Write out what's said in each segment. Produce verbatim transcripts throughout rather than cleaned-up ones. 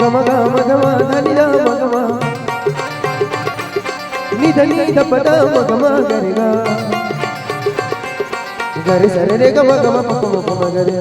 गम गम गम धनि ध म गम, नि धनि ध प द म गम ग रे ग। ग रे स रे रे ग म ग म प प म प म ग रे।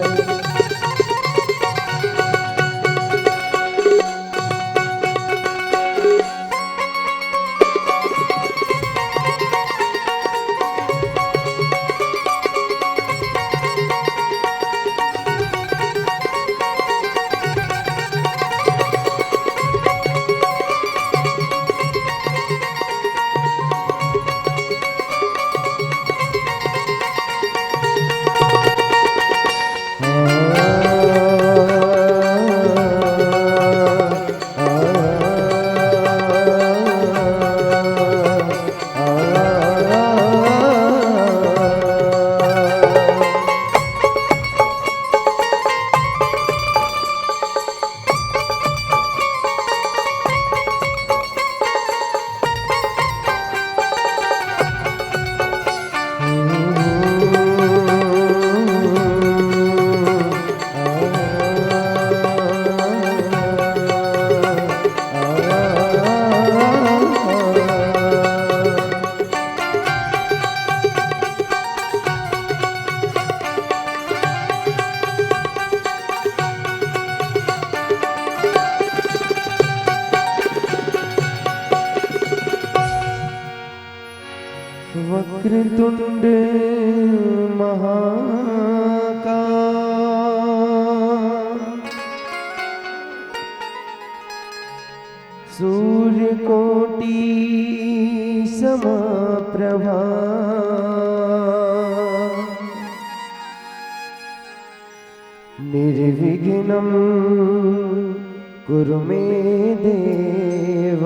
वक्रतुंड महाकाय, सूर्यकोटि समप्रभा, निर्विघ्नं कुरु मे देव,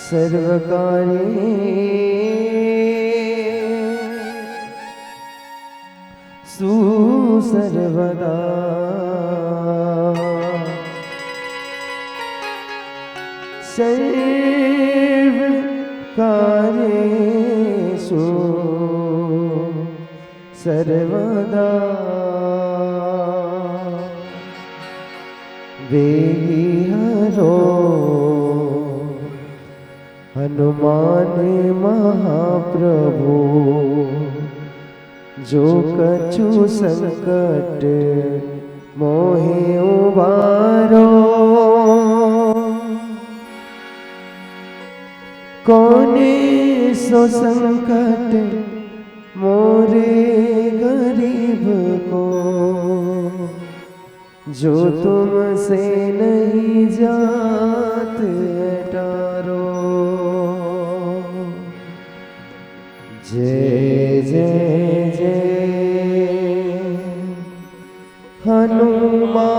सर्वकार्येषु सर्वदा। सर्वकार्येषु सर्वदा। वेगी हरो हनुमान महाप्रभु, जो कछु संकट मोहे उबारो। कोने सो संकट मोरे गरीब को, जो तुमसे नहीं जात टारो। जय जय जय हनुमान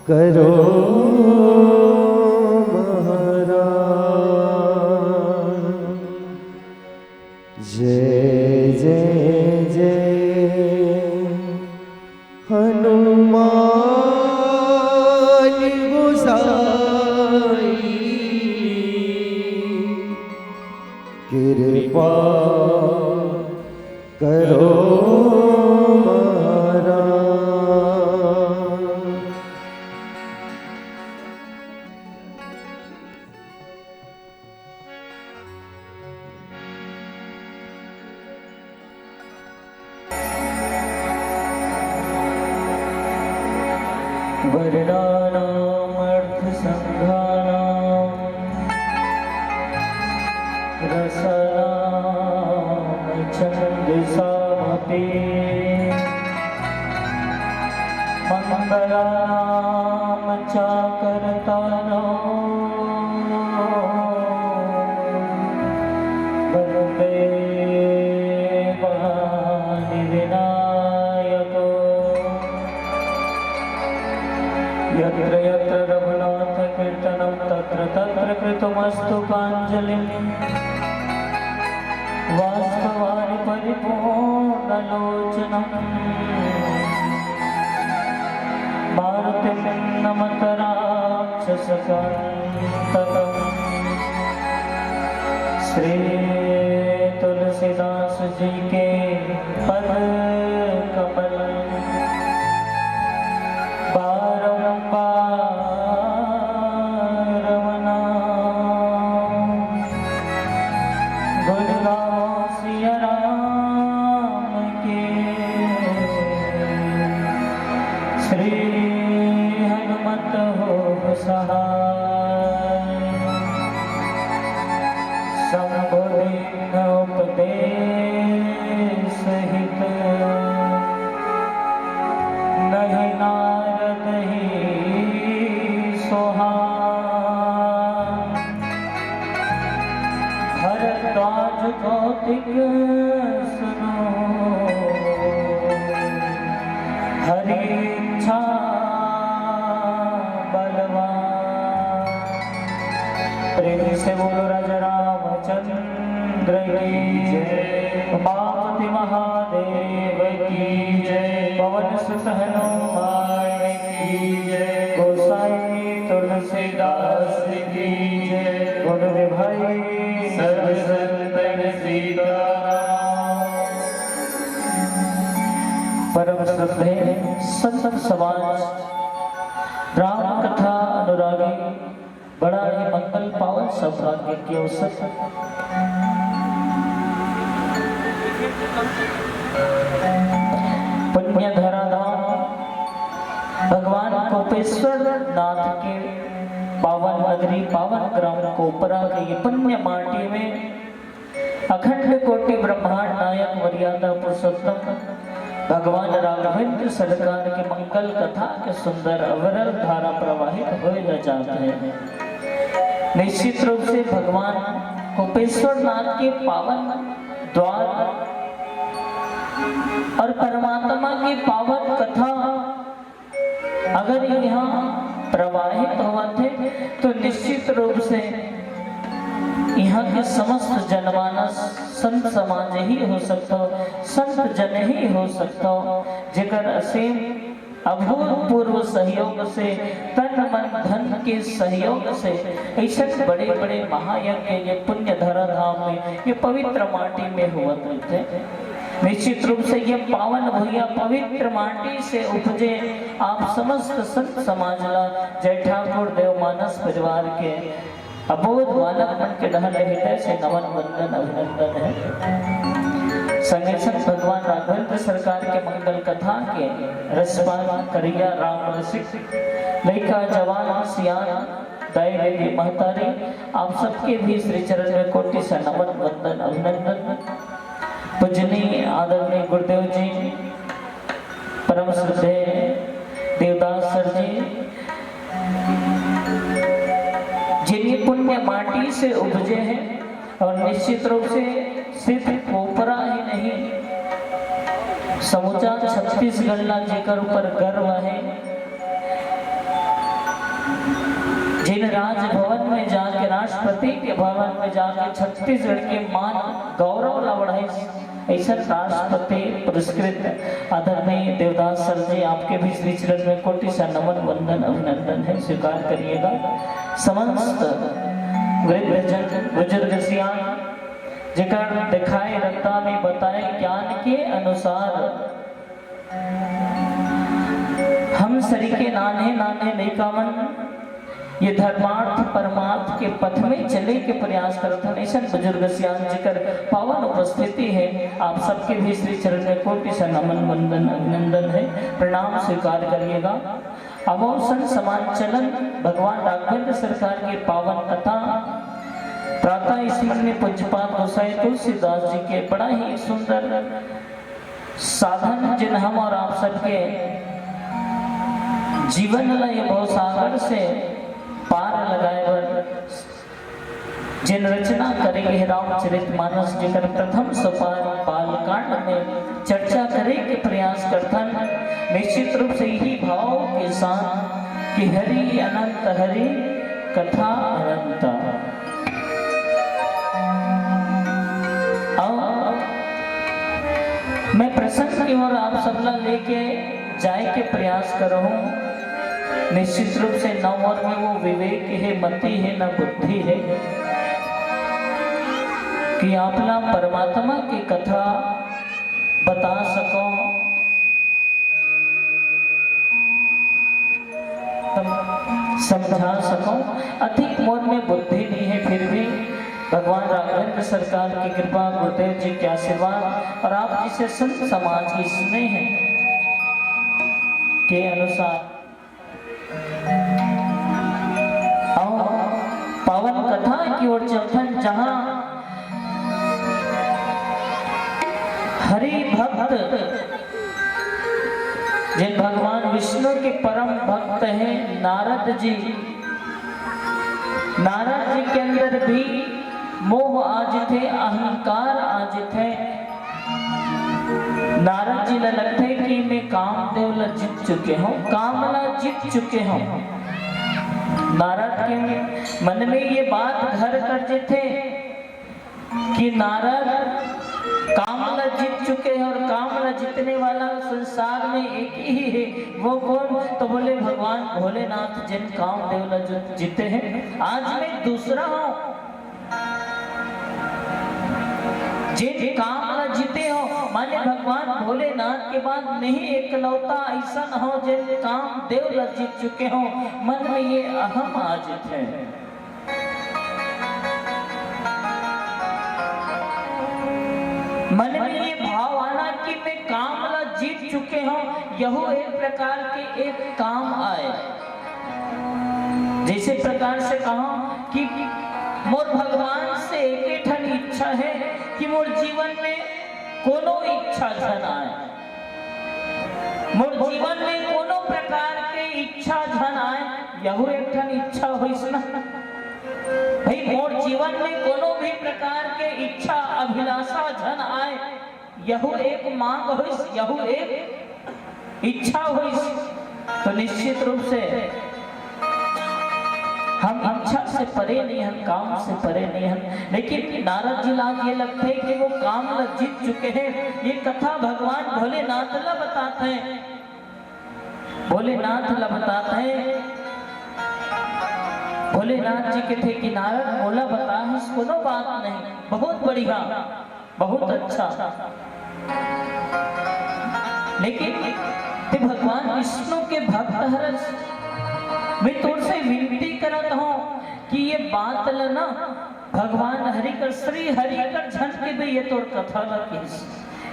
करो महाराज। जय जय जय हनुमान गोसाई, कृपा करो महाराज। वर्णानामर्थसङ्घानां रसानां छन्दसामपि। मङ्गलानां चाकर्तानो वन्दे वाणि विनायको। यत्र यत्र रघुनाथकीर्तनं तत्र तत्र कृतमस्तकाञ्जलिं। बाष्पवारि परिपूर्णलोचनं मारुतिं नमत राक्षसकान्तकम्। श्री तुलसीदास जी के पद कमल बारंबार मनाओ। गुण गावो सिया राम के, श्री हनुमत हो सहाय। शंभु दीन उपदेश हित, नहीं नारद ही सोहाय। भरद्वाज कौतिक सुनो, हरि इच्छा बलवान। प्रेम से बोलो राजा रामचंद्र की जय, उमापति महादेव की जय, पवन सुत हनुमान की जय, गोसाई तुलसीदास की जय। बोलो रे भाई, सब संतन सीताराम। परम श्रद्धेय संत समाज, राम कथा अनुरागी, बड़ा ही मंगल पावन सौभाग्य के अवसर, पुण्य धरा धाम भगवान कोपेश्वर नाथ के पावन नगरी, पावन ग्राम कोपरा के ये पुण्य माटी में अखंड कोटि ब्रह्मांड नायक मर्यादा पुरुषोत्तम भगवान राघवेंद्र सरकार के मंगल कथा के सुंदर अविरल धारा प्रवाहित होए ल जात हे। निश्चित रूप से भगवान कोपेश्वर नाथ के पावन द्वार और परमात्मा की पावन कथा अगर यहाँ प्रवाहित होवत हे, तो निश्चित रूप से यहाँ के समस्त जनमानस संत समाज ही हो सकथो, संत जन ही हो सकथो, जेकर असीम अभूतपूर्व सहयोग से, तन मन धन के सहयोग से ऐसे बड़े-बड़े महायज्ञ ये पुण्य धरा धाम में, ये पवित्र माटी में होवत रहिथे। निश्चित रूप से ये पावन भुइयां पवित्र माटी से उपजे आप समस्त संत समाज ला जय ठाकुर देव मानस परिवार के अबोध बालक मन के डहर ले हृदय से नमन वंदन अभिनंदन हे। संगे संग भगवान राघवेंद्र सरकार के मंगल कथा के रसपान करिया राम रसिक लइका जवान सियान दाई दीदी महतारी, आप सबके भी श्री चरण में कोटि से नमन वंदन अभिनंदन। पूजनीय आदरणीय गुरुदेव जी, परम श्रद्धेय देवदास सर जी, जिन ये पुण्य माटी से उपजे हैं और निश्चित रूप से सिर्फ कोपरा ही नहीं, समूचा छत्तीसगढ़ ला जेकर ऊपर गर्व है, जिन राजभवन में जाके, राष्ट्रपति के भवन में जाके छत्तीसगढ़ के मान गौरव ला बढ़ाइस, ऐसा राष्ट्रपति पुरस्कृत आदरणीय देवदास सर जी, आपके भी श्री चरण में कोटि सा नमन, वंदन, अभिनंदन है, स्वीकार करिएगा। समस्त वृद्ध जन, बुजुर्ग सियान, जेकर दिखाए रद्दा में बताए ज्ञान के अनुसार, हम सरीके नान्हे नान्हे लइका मन ये धर्मार्थ परमार्थ के पथ में चले के प्रयास करत हन। अइसन बुजुर्ग सियान जेकर पावन उपस्थिति है, आप सबके भी श्री चरण में कोटि सा नमन, वंदन, अभिनंदन है, प्रणाम स्वीकार करिएगा। अब और संत समाज चलन भगवान राघवेंद्र सरकार के पावन कथा प्रातः स्मरण में पूज्यपाद गोसाई तुलसीदास जी के बड़ा ही सुंदर साधन, जिन हम और आप सबके जीवन ल ये भवसागर से पार लगाए बर जिन रचना करे गे हे रामचरित मानस, जेकर प्रथम सोपान बालकांड में चर्चा करे के प्रयास करथन। निश्चित रूप से यही भाव के साथ कि हरि अनंत, हरि कथा अनंत। अब मैं प्रसंग की ओर आप सबला लेके जाए के प्रयास करहूं। निश्चित रूप से नववर में वो विवेक हे, मति हे, न बुद्धि हे कि आपला परमात्मा की कथा बता सकूं, समझा सकूं। अधिक मोर में बुद्धि नहीं है, फिर भी भगवान राघवेंद्र सरकार की कृपा, गुरुदेव जी के आशीर्वाद और आप जैसे संत समाज की स्नेह के अनुसार और पावन कथा की ओर चलथन, जहां हरि भक्त, जिन भगवान विष्णु के परम भक्त हैं नारद जी, नारद जी के अंदर भी मोह आ जथे, अहंकार आ जथे। नारद जी ला लगथे कि मैं कामदेव ला जीत चुके हूँ, काम ला जीत चुके हूँ। नारद के मन में ये बात घर कर जथे कि नारद काम ला जीत चुके हैं और काम ला जीतने वाला संसार में एक ही है। वो कौन? तो बोले, भगवान भोलेनाथ, जिन कामदेव ला जो जीते हैं। आज मैं दूसरा हूँ, जिन काम ला जीते हो, माने भगवान भोलेनाथ के बाद नहीं एकलौता ऐसा हो, जिन कामदेव ला जीत चुके हो। मन में ये अहम आ जथे। मन में ये भाव आना कि मैं काम ला जीत चुके हूँ, यहू एक प्रकार के एक काम आए। जैसे प्रकार से कहा कि मोर भगवान से एक ठन इच्छा है कि मोर जीवन में कोनो इच्छा झन आए, मोर जीवन में कोनो प्रकार के इच्छा झन आए, यहू एक ठन इच्छा होइस ना। भाई, मोर जीवन में कोनो भी प्रकार के इच्छा अभिलाषा झन आए, यहू एक मांग होइस, यहू एक इच्छा होइस। तो निश्चित रूप से हम इच्छा से परे नहीं हन, काम से परे नहीं हन। लेकिन नारद जी ला ये लगथे कि वो काम ला जीत चुके हैं। ये कथा भगवान भोलेनाथ ला बताते हैं, भोलेनाथ ला बताते हैं। भोलेनाथ जी कहथे कि नारद, मोला बता हस, कोनो बात नहीं, बहुत बढ़िया, बहुत अच्छा। लेकिन ते भगवान विष्णु के भक्त हरस, मैं तोर से विनती करत हूँ कि ये बात ल ना भगवान हरि कर, श्री हरि कर झन के भी ये तोर कथा ल किस।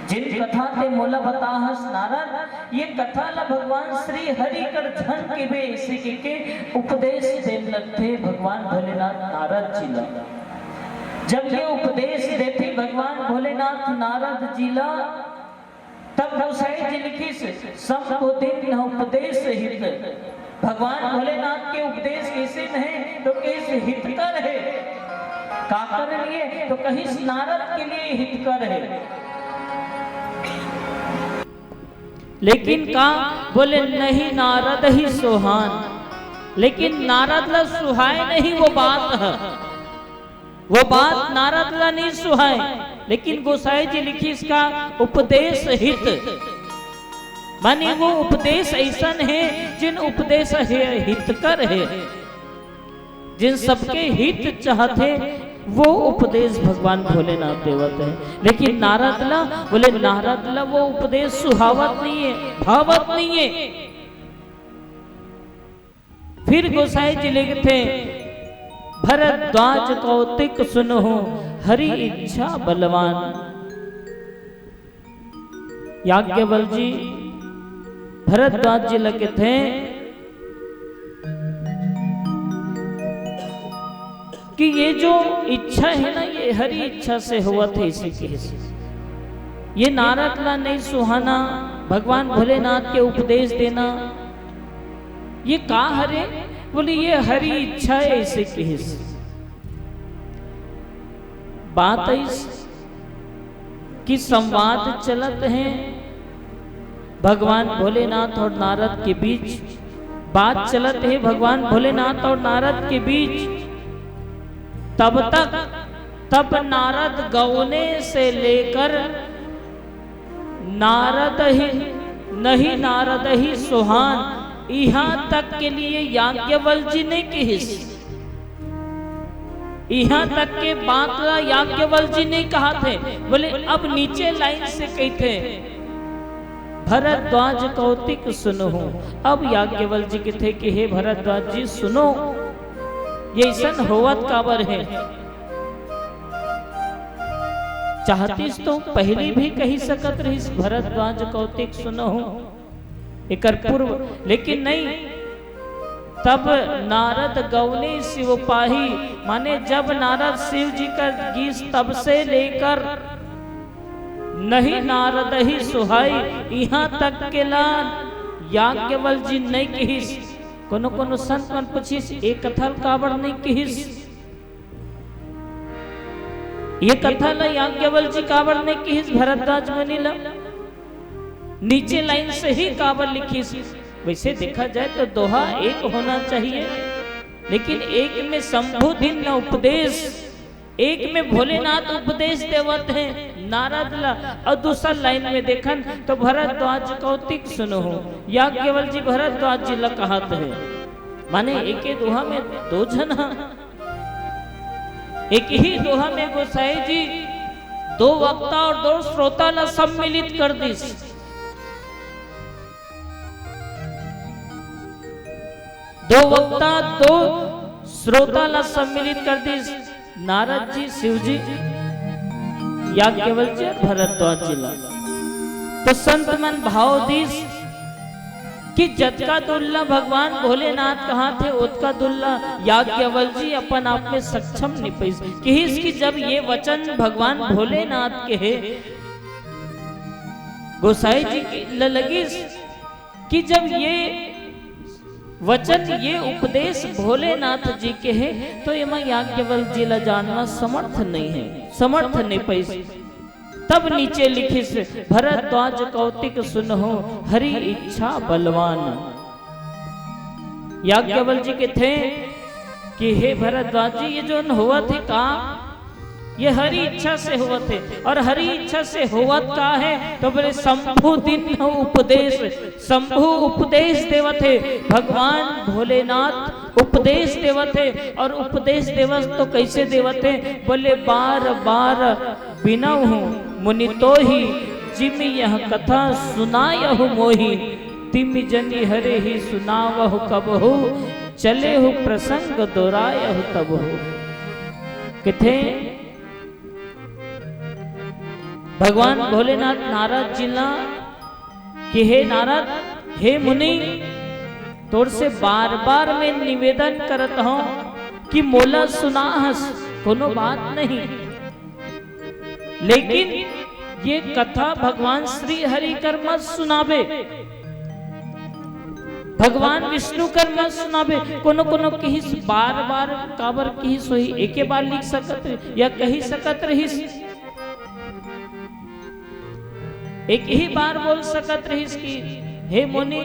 जिन कथा ते मोला बताहस नारद, ये कथा ल भगवान श्री हरि कर झन के भी ऐसे के, के उपदेश देन लगथे भगवान भोलेनाथ नारद जी ल। जब ये उपदेश देथे भगवान भोलेनाथ नारद जी ला, तब गोसाई जी लिखिस, "संबोधिन उपदेश हित।" भगवान भोलेनाथ के उपदेश कैसे नहीं, तो कैसे हितकर है। काकर लिए तो कहिस नारद के लिए हितकर है। लेकिन का बोले, "नहीं नारद ही सोहान।" लेकिन नारद ला सुहाय नहीं वो बात ह, वो बात नारद ला नहीं सुहाय। लेकिन गोसाई जी लिखिस का, उपदेश हित, माने वो उपदेश अइसन हे, जिन उपदेश हे, हितकर हे, जिन सबके हित चाहथे, वो उपदेश भगवान भोलेनाथ देवत हे। लेकिन नारद ला, बोले नारद ला वो उपदेश सुहावत नहीं हे, भावत नहीं हे। फिर गोसाई जी लिखथे, भरद्वाज कौतिक सुनहु हरि इच्छा बलवान। याज्ञवल्क्य जी भरद्वाज जी ला कथे कि ये जो इच्छा हे ना, ये हरि इच्छा से होवत हे, इसे कहिस। ये नारद ला नहीं सुहाना, भगवान भोलेनाथ के उपदेश देना, ये का हरे? बोले, ये हरि इच्छा हे, इसे कहिस। बात अइस कि संवाद चलत हे भगवान भोलेनाथ और नारद के बीच, बात चलत हे भगवान भोलेनाथ और नारद के बीच। तब तक, तब नारद गवने से लेकर नारद ही, नहीं नारद ही सुहान, इहाँ तक के लिए याज्ञवल्क्य जी नहीं कहिस। इहाँ तक के बात ला याज्ञवल्क्य जी नहीं कहत हे, बोले अब नीचे लाइन से कहिथे, भरद्वाज कौतिक सुनहु। अब याज्ञवल्क्य जी कथे कि हे भरद्वाज जी सुनो, ये अइसन होवत काबर हे। चाहतिस तो पहली भी कहि सकत रहिस, भरद्वाज कौतिक सुनहु, एकर पूर्व, लेकिन नहीं। तब नारद गवने शिव पाही, माने जब नारद शिव जी कर गीस, तब से लेकर नहीं नारद ही सुहाई, इहाँ तक के ला याज्ञवल्क्य जी नहीं कहिस। कोनो कोनो संत मन पूछिस, ए कथा ल काबर नहीं कहिस? ये कथा ला याज्ञवल्क्य जी काबर नहीं कहिस भरद्वाज मुनि ला? नीचे लाइन से ही काबर लिखिस? वैसे देखा जाए तो दोहा एक होना चाहिए, लेकिन एक में शंभु भिन्न उपदेश, एक में भोलेनाथ उपदेश देवत हे नारद ला, और दूसरा लाइन में देखन तो भरद्वाज कौतिक सुनहु, याज्ञवल्क्य जी भरद्वाज जी ला कहत हे। माने एके दोहा में दो झन ह। एक ही दोहा में गोसाई जी दो वक्ता और दो श्रोता ला सम्मिलित कर दिस। दो वक्ता, दो श्रोता ला सम्मिलित कर दिस, नारद जी, शिव जी, याज्ञवल्क्य जी, भरद्वाज जी ला। तो संत मन भाव दिस कि जतका दूर ला भगवान भोलेनाथ कहत हे, ओतका दूर ला याज्ञवल्क्य जी अपन आप में सक्षम नहीं पइस। कहिस कि जब ये वचन भगवान भोलेनाथ के हे, गोसाई जी के ल-, लगिस कि जब ये वचन, ये उपदेश भोलेनाथ जी के हे, तो एमा याज्ञवल्क्य जी ला जानना समर्थ नहीं हे, समर्थ नहीं पइस। तब नीचे लिखिस, भरद्वाज कौतिक सुनहु हरि इच्छा बलवान। याज्ञवल्क्य जी कथे कि हे भरद्वाज जी, ये जोन होवत हे का, ये हरि इच्छा से होवत हे। और हरि इच्छा से होवत का हे? तो बोले शंभु भिन्न उपदेश, शंभु उपदेश देवत हे, भगवान भोलेनाथ उपदेश देवत हे। और उपदेश देवत तो कैसे देवत हे? बोले बार बार बिनहु मुनि तोहि, जिमि यह कथा सुनायहु मोहि। तिमि जनि हरहि सुनावहु कबहु, चलेहु प्रसंग दोरायहु तबहु। कथे भगवान भोलेनाथ नारद जी ला कि हे नारद, हे मुनि, तोर से बार बार मैं निवेदन करत हूँ कि मोला सुनाहस, कोनो बात नहीं, लेकिन ये कथा भगवान श्री हरि कर मत सुनाबे, भगवान विष्णु कर मत सुनाबे। कोनो कोनो किहिस बार बार, काबर किहिस होही, एके बार लिख सकत रहिस या कहि सकत रहिस, एक ही बार बोल सकत रहिस कि हे मुनि,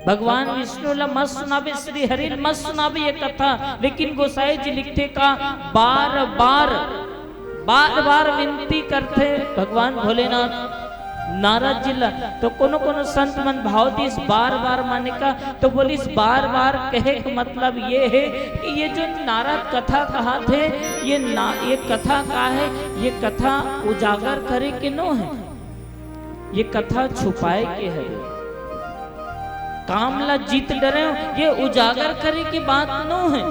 भगवान विष्णु ला मत सुनाबे, श्री हरि ला मत सुनाबे ये कथा। लेकिन गोसाई जी लिखथे का, बार बार, बार बार विनती करथे भगवान भोलेनाथ नारद जी ला। तो कोनो कोनो संत मन भाव दिस बार बार माने का, तो बोलिस बार बार कहे के मतलब ये हे कि ये जो नारद कथा कहाथे, ये ना, ये कथा का हे? ये कथा उजागर करे के नो हे, ये कथा छुपाए के हरे। काम ला जीत डरे हो, ये उजागर करे के बात नो हे।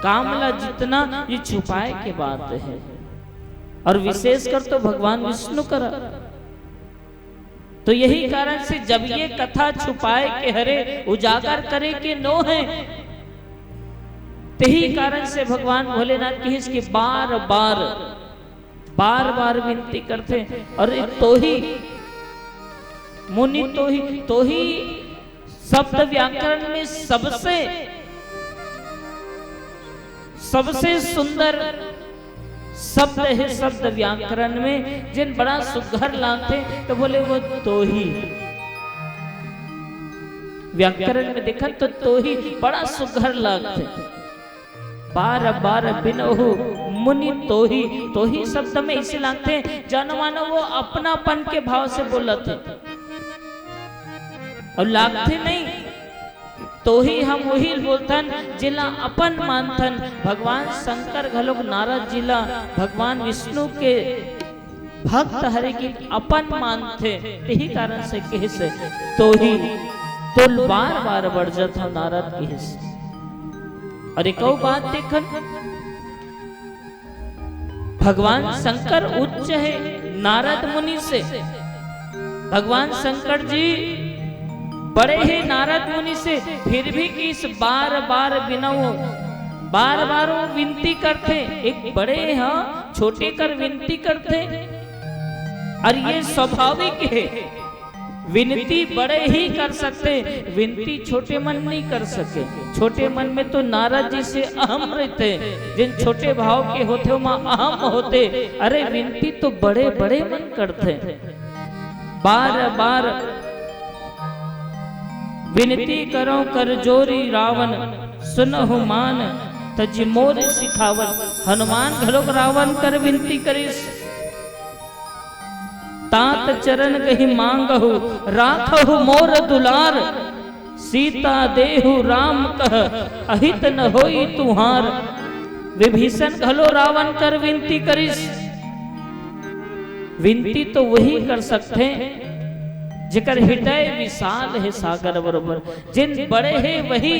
काम ला जीतना ये छुपाए के बात हे, और विशेषकर तो भगवान विष्णु करा। तो यही कारण से जब ये कथा छुपाए के हरे, उजागर करे के नो हे, तेही कारण से भगवान भोलेनाथ किहिस कि बार बार, बार बार विनती करथे। और ये तोही, मुनि तोही, तोही शब्द व्याकरण में सबसे, सबसे सुंदर शब्द हे शब्द व्याकरण में, जेन बड़ा सुघर लागथे, तो बोले वो तोही। व्याकरण में देखन तो तोही बड़ा सुघर लागथे। बार बार बिनहु मुनि तोही, तोही शब्द में इसे लागथे, जानो मानो वो अपनापन के भाव से बोलत हे। और लागथे नहीं, तोही हम वही बोलथन जेला अपन मानथन। भगवान शंकर घलोक नारद जी ला भगवान विष्णु के भक्त हरे कि अपन मानथे, यही कारण से किहिस तोही, तो बार बार बरजत हव नारद किहिस। और एक अउ बात देखन, भगवान शंकर उच्च हे नारद मुनि से। भगवान शंकर जी बड़े हे नारद मुनि से, फिर भी किहिस बार बार बिनहु, बार बार वो विनती करथे। एक बड़े ह छोटे कर विनती करथे, और ये स्वाभाविक हे। विनती बड़े ही कर सकथे, विनती छोटे मन नहीं कर सके। छोटे मन में तो नारद जी से अहम रहिथे, जेन छोटे भाव के होथे, ओमा अहम होथे। अरे, विनती तो बड़े बड़े मन करथे। बार बार विनती करौं कर जोरी रावन, सुनहु मान तजि मोर सिखावन। हनुमान घलोक रावन कर विनती करिस। तात चरण गहि मांगहु, राखहु मोर दुलार। सीता देहु राम कह, अहित न होई तुम्हार। विभीषण घलो रावन कर विनती करिस। विनती तो वही कर सकथे, जेकर हृदय विशाल हे सागर बरोबर। जेन बड़े हे, वही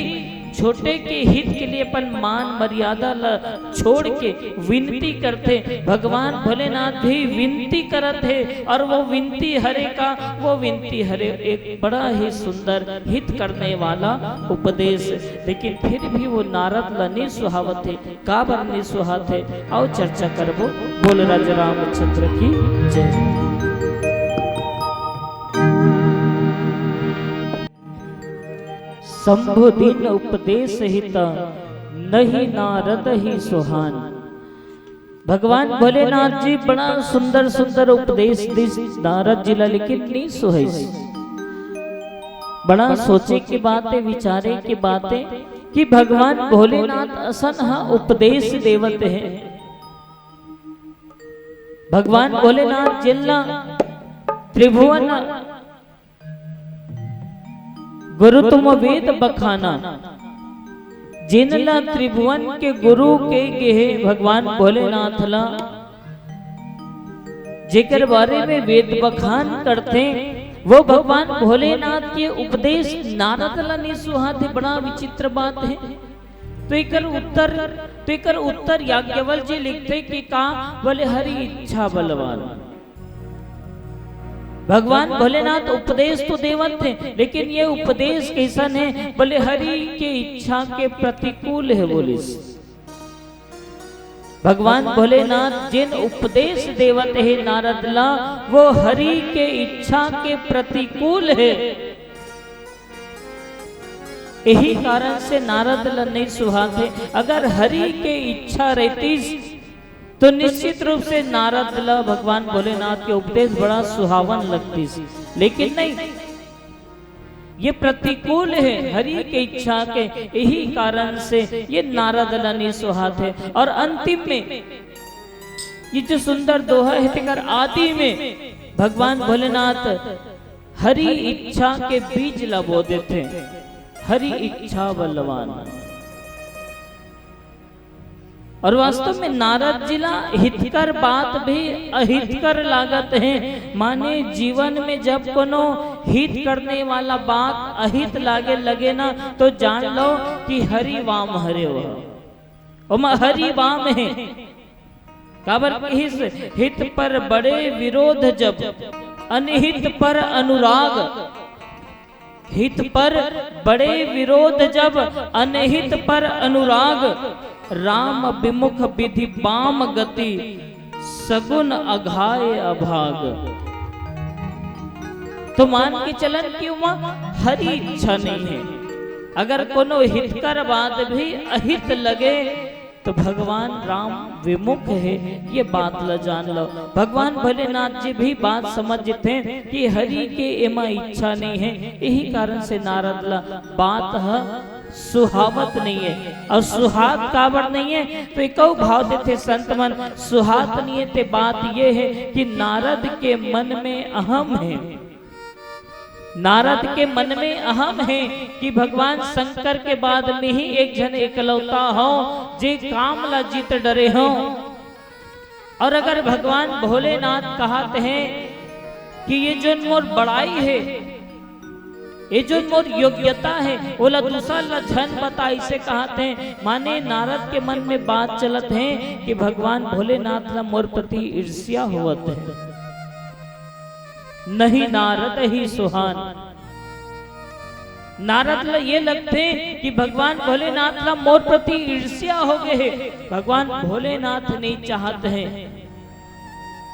छोटे के हित के लिए अपन मान मर्यादा ला छोड़ के विनती करथे। भगवान भोलेनाथ भी विनती करत हे, और वो विनती हरे का, वो विनती हरे एक बड़ा ही सुंदर हित करने वाला उपदेश। लेकिन फिर भी वो नारद ला नहीं सुहावत हे। काबर नहीं सुहात हे, आओ चर्चा करबो। बोल राजा रामचंद्र की जय। शंभु दीन उपदेश हित, नहीं नारद ही सुहान। भगवान भोलेनाथ जी बड़ा सुंदर सुंदर उपदेश दिस नारद जी ला, लेकिन नहीं सुहैस। बड़ा सोचे के बात हे, विचारे के बात हे कि भगवान भोलेनाथ असन ह उपदेश देवत हे। भगवान भोलेनाथ जेन ला त्रिभुवन गुरु तुम वेद बखाना, जेन ला त्रिभुवन के गुरु के गे हे भगवान भोलेनाथ ला, जेकर बारे में वेद बखान करथे, वो भगवान भोलेनाथ के उपदेश नारद ला नहीं सुहात हे। बड़ा विचित्र बात हे। तो एकर उत्तर, तो एकर उत्तर याज्ञवल्क्य जी लिखथे कि का बोले, हरि इच्छा बलवान। भगवान भोलेनाथ उपदेश तो देवत हे, लेकिन ये उपदेश कैसन हे? बोले, हरि के इच्छा के प्रतिकूल हे, बोलिस। भगवान भोलेनाथ जेन उपदेश देवत हे नारद ला, वो हरि के इच्छा के प्रतिकूल हे। यही कारण से नारद ला नहीं सुहात हे। अगर हरि के इच्छा रहतीस, तो निश्चित रूप से नारद ला भगवान भोलेनाथ के उपदेश बड़ा सुहावन लगतीस, लेकिन नहीं। ये प्रतिकूल हे हरि के इच्छा के, यही कारण से ये नारद ला नइ सुहात हे। और अंतिम में ये जो सुंदर दोहा हे, तेकर आदि में भगवान भोलेनाथ हरि इच्छा के बीज ला बो देथे, हरि इच्छा बलवान। और वास्तव में नारद जी ला हितकर बात भी अहितकर लागत हे। माने जीवन में जब कोनो हित करने वाला बात अहित लागे लगे ना, तो जान लो कि हरि वाम हरे हो, ओमा हरि वाम हे। काबर कहिस, हित पर बड़े विरोध जब, अनहित पर अनुराग। हित पर बड़े विरोध जब, अनहित पर अनुराग। राम विमुख विधि बाम गति, सगुन अघाय अभाग। तो मान के चलन कि ओमा हरि इच्छा नइ हे। अगर कोनो हितकर बात भी अहित लगे, तो भगवान राम विमुख हे, ये बात ला जान लो। भगवान भोलेनाथ जी भी बात समझ जथे कि हरि के एमा इच्छा नइ हे, यही कारण से नारद ला बात ह सुहावत नइ हे। और सुहात काबर नइ हे, तो एकउ भाव देथे संत मन, सुहात नइ हे ते बात ये हे कि नारद के मन में अहम हे। नारद के मन में अहम हे कि भगवान शंकर के बाद में ही एक झन एकलौता हो, जे काम ला जीत डरे हो। और अगर भगवान भोलेनाथ कहत हे कि ये जोन मोर बड़ाई हे, ये जोन मोर योग्यता हे, ओला दूसर ला झन बता, अइसे कहत हे, माने नारद के मन में बात चलत हे कि भगवान भोलेनाथ ला मोर प्रति ईर्ष्या होवत हे। नहीं नारद ही सुहान। नारद ला ये लगथे कि भगवान भोलेनाथ ला मोर प्रति ईर्ष्या हो गए हे। भगवान भोलेनाथ नइ चाहत हे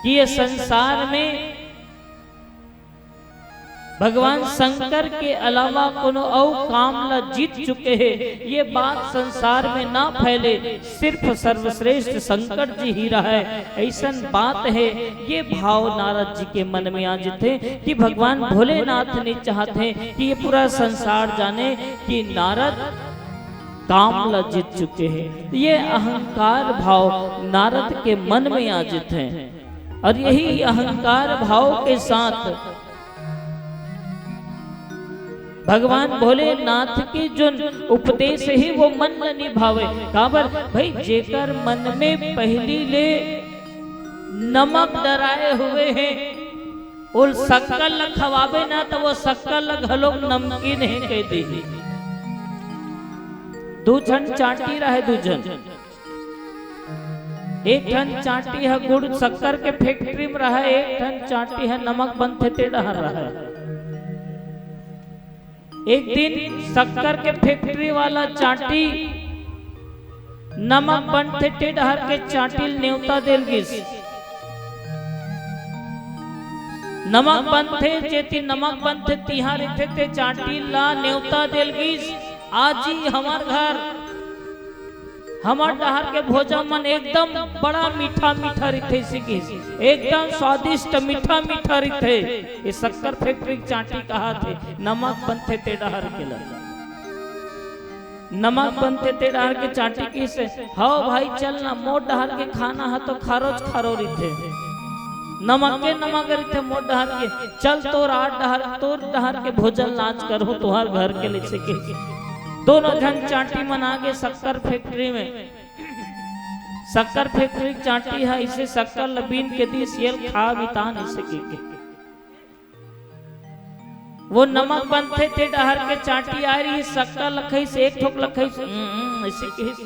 कि ये संसार में भगवान शंकर के अलावा कोनो अउ काम ला जीत चुके हे, ये बात संसार में ना फैले, सिर्फ सर्वश्रेष्ठ शंकर जी ही रहय, अइसन बात हे। ये भाव नारद जी के मन में आ जथे कि भगवान भोलेनाथ नइ चाहत हे कि ये पूरा संसार जाने कि नारद काम ला जीत चुके हे। ये अहंकार भाव नारद के मन में आ जथे। और यही अहंकार भाव के साथ भगवान भोलेनाथ के जोन उपदेश हे, वो मन ल निभावे। काबर भाई, जेकर मन में पहिली ले नमक डराए हुए हे, ओल शक्कर ल खवाबे ना, त वो शक्कर ल घलोक नमकीन हे कह देही। दू झन चांटी रहे, दू झन। एक ठन चांटी ह गुड़ शक्कर के फैक्ट्री में रहय, एक ठन चांटी ह नमक बनथे ते डहर रहय। एक दिन शक्कर के फैक्ट्री वाला चांटी नमक बनथे ते डहर के चांटी ल नेवता देल गिस। नमक बनथे, जेती नमक बनथे तिहां रहिथे ते चांटी ला नेवता देल गिस, "आजी हमर घर, हमर डहर के भोजन मन एकदम बड़ा मीठा मीठा रहिथे," अइसे कहिस, "एकदम स्वादिष्ट मीठा मीठा रहिथे।" ये शक्कर फैक्ट्री के चांटी कहत हे, नमक बनथे ते डहर के ला। नमक बनथे ते डहर के चांटी कहिस, "हव भाई, चल ना, मोर डहर के खाना ह तो खारोच खारो रहिथे, नमके नमक रहिथे मोर डहर के। चल, तोर आर डहर, तोर डहर के भोजन ल आज करहूं तुंहर घर के," अइसे कहिस। दोनों झन चांटी मन आगे शक्कर फैक्ट्री में। शक्कर फैक्ट्री के चांटी ह अइसे शक्कर ल बीन के दिस, "ये ल खा बितान," अइसे कहिके। वो नमक बनथे ते डहर के चांटी आय रहिस, शक्कर ल खइस, एक ठोक ल खइस, "हम्म, हम्म," अइसे कहिस।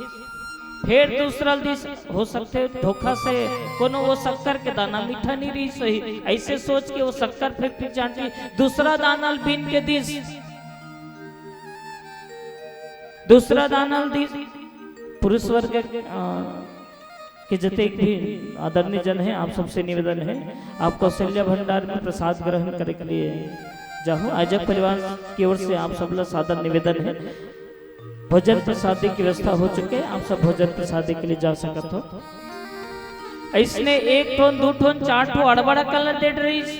फेर दूसरा ल दिस, हो सकथे धोखा से कोनो वो शक्कर के दाना मीठा नइ रहिस होही, अइसे सोच के वो शक्कर फैक्ट्री चांटी दूसरा दाना ल बीन के दिस, दूसरा दाना ल दिस। पुरुष वर्ग, अ, के जतेक भी आदरणीय जन हे, आप सबसे निवेदन हे, आप कौशल्या भंडार में प्रसाद ग्रहण करे के लिए जाहू। आयोजक परिवार की ओर से आप सब ला सादर निवेदन हे, भोजन प्रसादी के व्यवस्था हो चुके हे, आप सब भोजन प्रसादी के लिए जा सकत हो। अइसने एक ठोन, दू ठोन, चार ठो अड़बड़ अकन ल दे डरिस।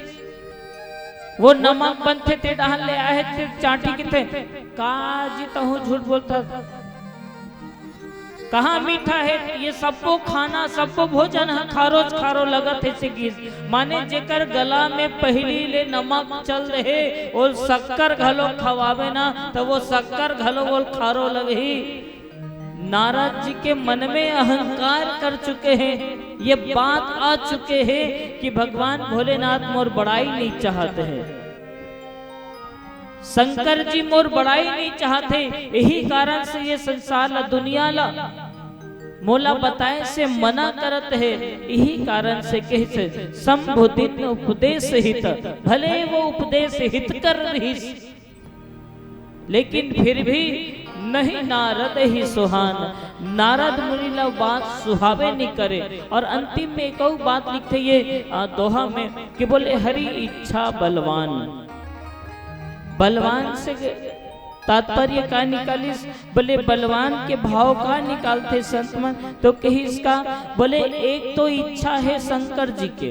वो नमक बनथे ते डहर ले आए हे, ते चांटी किथे, का जी तहूँ झूठ बोलथस? कहाँ मीठा हे? ये सब्बो खाना, सब्बो भोजन ह खारोच खारो लगत हे से किहिस। माने जेकर गला में पहिली ले नमक चल रहे, ओल शक्कर घलो खवावे ना, त वो शक्कर घलो ओल खारो लगही। नारद जी के मन में अहंकार कर चुके हैं, ये बात आ चुके हैं कि भगवान भोलेनाथ मोर बड़ाई नहीं चाहते हैं। शंकर जी मोर बड़ाई नहीं चाहते, यही कारण से ये संसार ला, दुनिया ला मोला बताए से मना करत हे, यही कारण से कहिस शंभु दीन उपदेश हित। भले वो उपदेश हितकर रहिस, लेकिन फिर भी नहीं नारद ही सुहान, नारद मुनि ला बात सुहावे नहीं करे। और अंतिम में एक अउ बात लिखथे ये, आ, दोहा में कि बोले, "हरि इच्छा बलवान।" बलवान से तात्पर्य का निकालिस? बोले, बलवान के भाव का निकालथे संत मन? तो कहिस का, बोले, एक तो इच्छा हे शंकर जी के,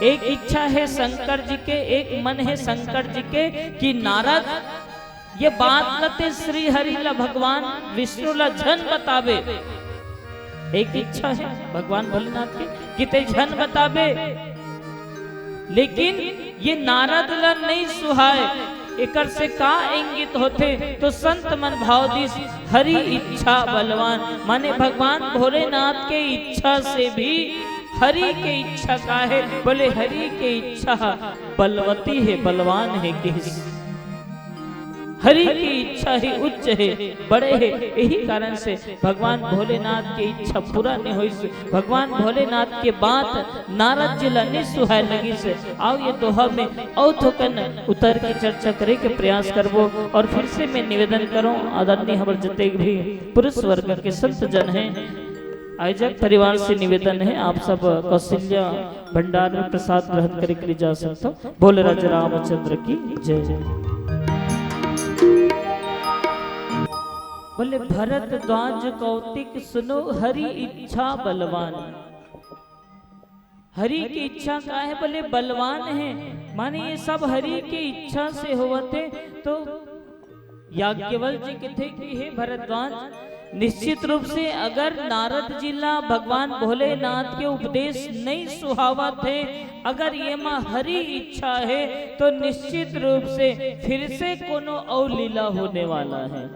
एक इच्छा हे शंकर जी के, एक मन हे शंकर जी के कि नारद, ये बात ल ते श्री हरि ला, भगवान विष्णु ला झन बताबे। एक इच्छा हे भगवान भोलेनाथ के कि ते झन बताबे। लेकिन ये नारद ला नहीं सुहाए, एकर से का इंगित होथे? तो संत मन भाव दिस, हरि इच्छा बलवान, माने भगवान भोलेनाथ के इच्छा से भी हरि के इच्छा का हे? बोले, हरि के इच्छा बलवती हे, बलवान हे, किहिस। हरि के इच्छा ही उच्च हे, बड़े हे, यही कारण से भगवान भोलेनाथ के इच्छा पूरा नहीं होइस। भगवान भोलेनाथ के बात नारद जी ला नहीं सुहाए लगिस। आव ये दोहा में अउ थोकन उतर के चर्चा करे के प्रयास करबो। और फिर से मैं निवेदन करूं, आदरणीय हमर जतेक भी पुरुष वर्ग के संत जन हैं, आयोजक परिवार से निवेदन है, आप सब कौशल्या भंडार में प्रसाद ग्रहण करे के लिए जा सकते हो। बोले राजा रामचंद्र की जय। बोले, भरद्वाज कौतुक सुनो, हरि इच्छा बलवान। हरि की इच्छा का हे? बोले, बलवान हे, माने ये सब हरि के इच्छा से होवत हे। तो याज्ञवल्क्य जी कथे कि हे भरद्वाज, निश्चित रूप से अगर नारद जी ला भगवान भोलेनाथ के उपदेश नहीं सुहावत हे, अगर ये मा हरि इच्छा हे, तो निश्चित रूप से फिर से कोनो अउ लीला होने वाला हे।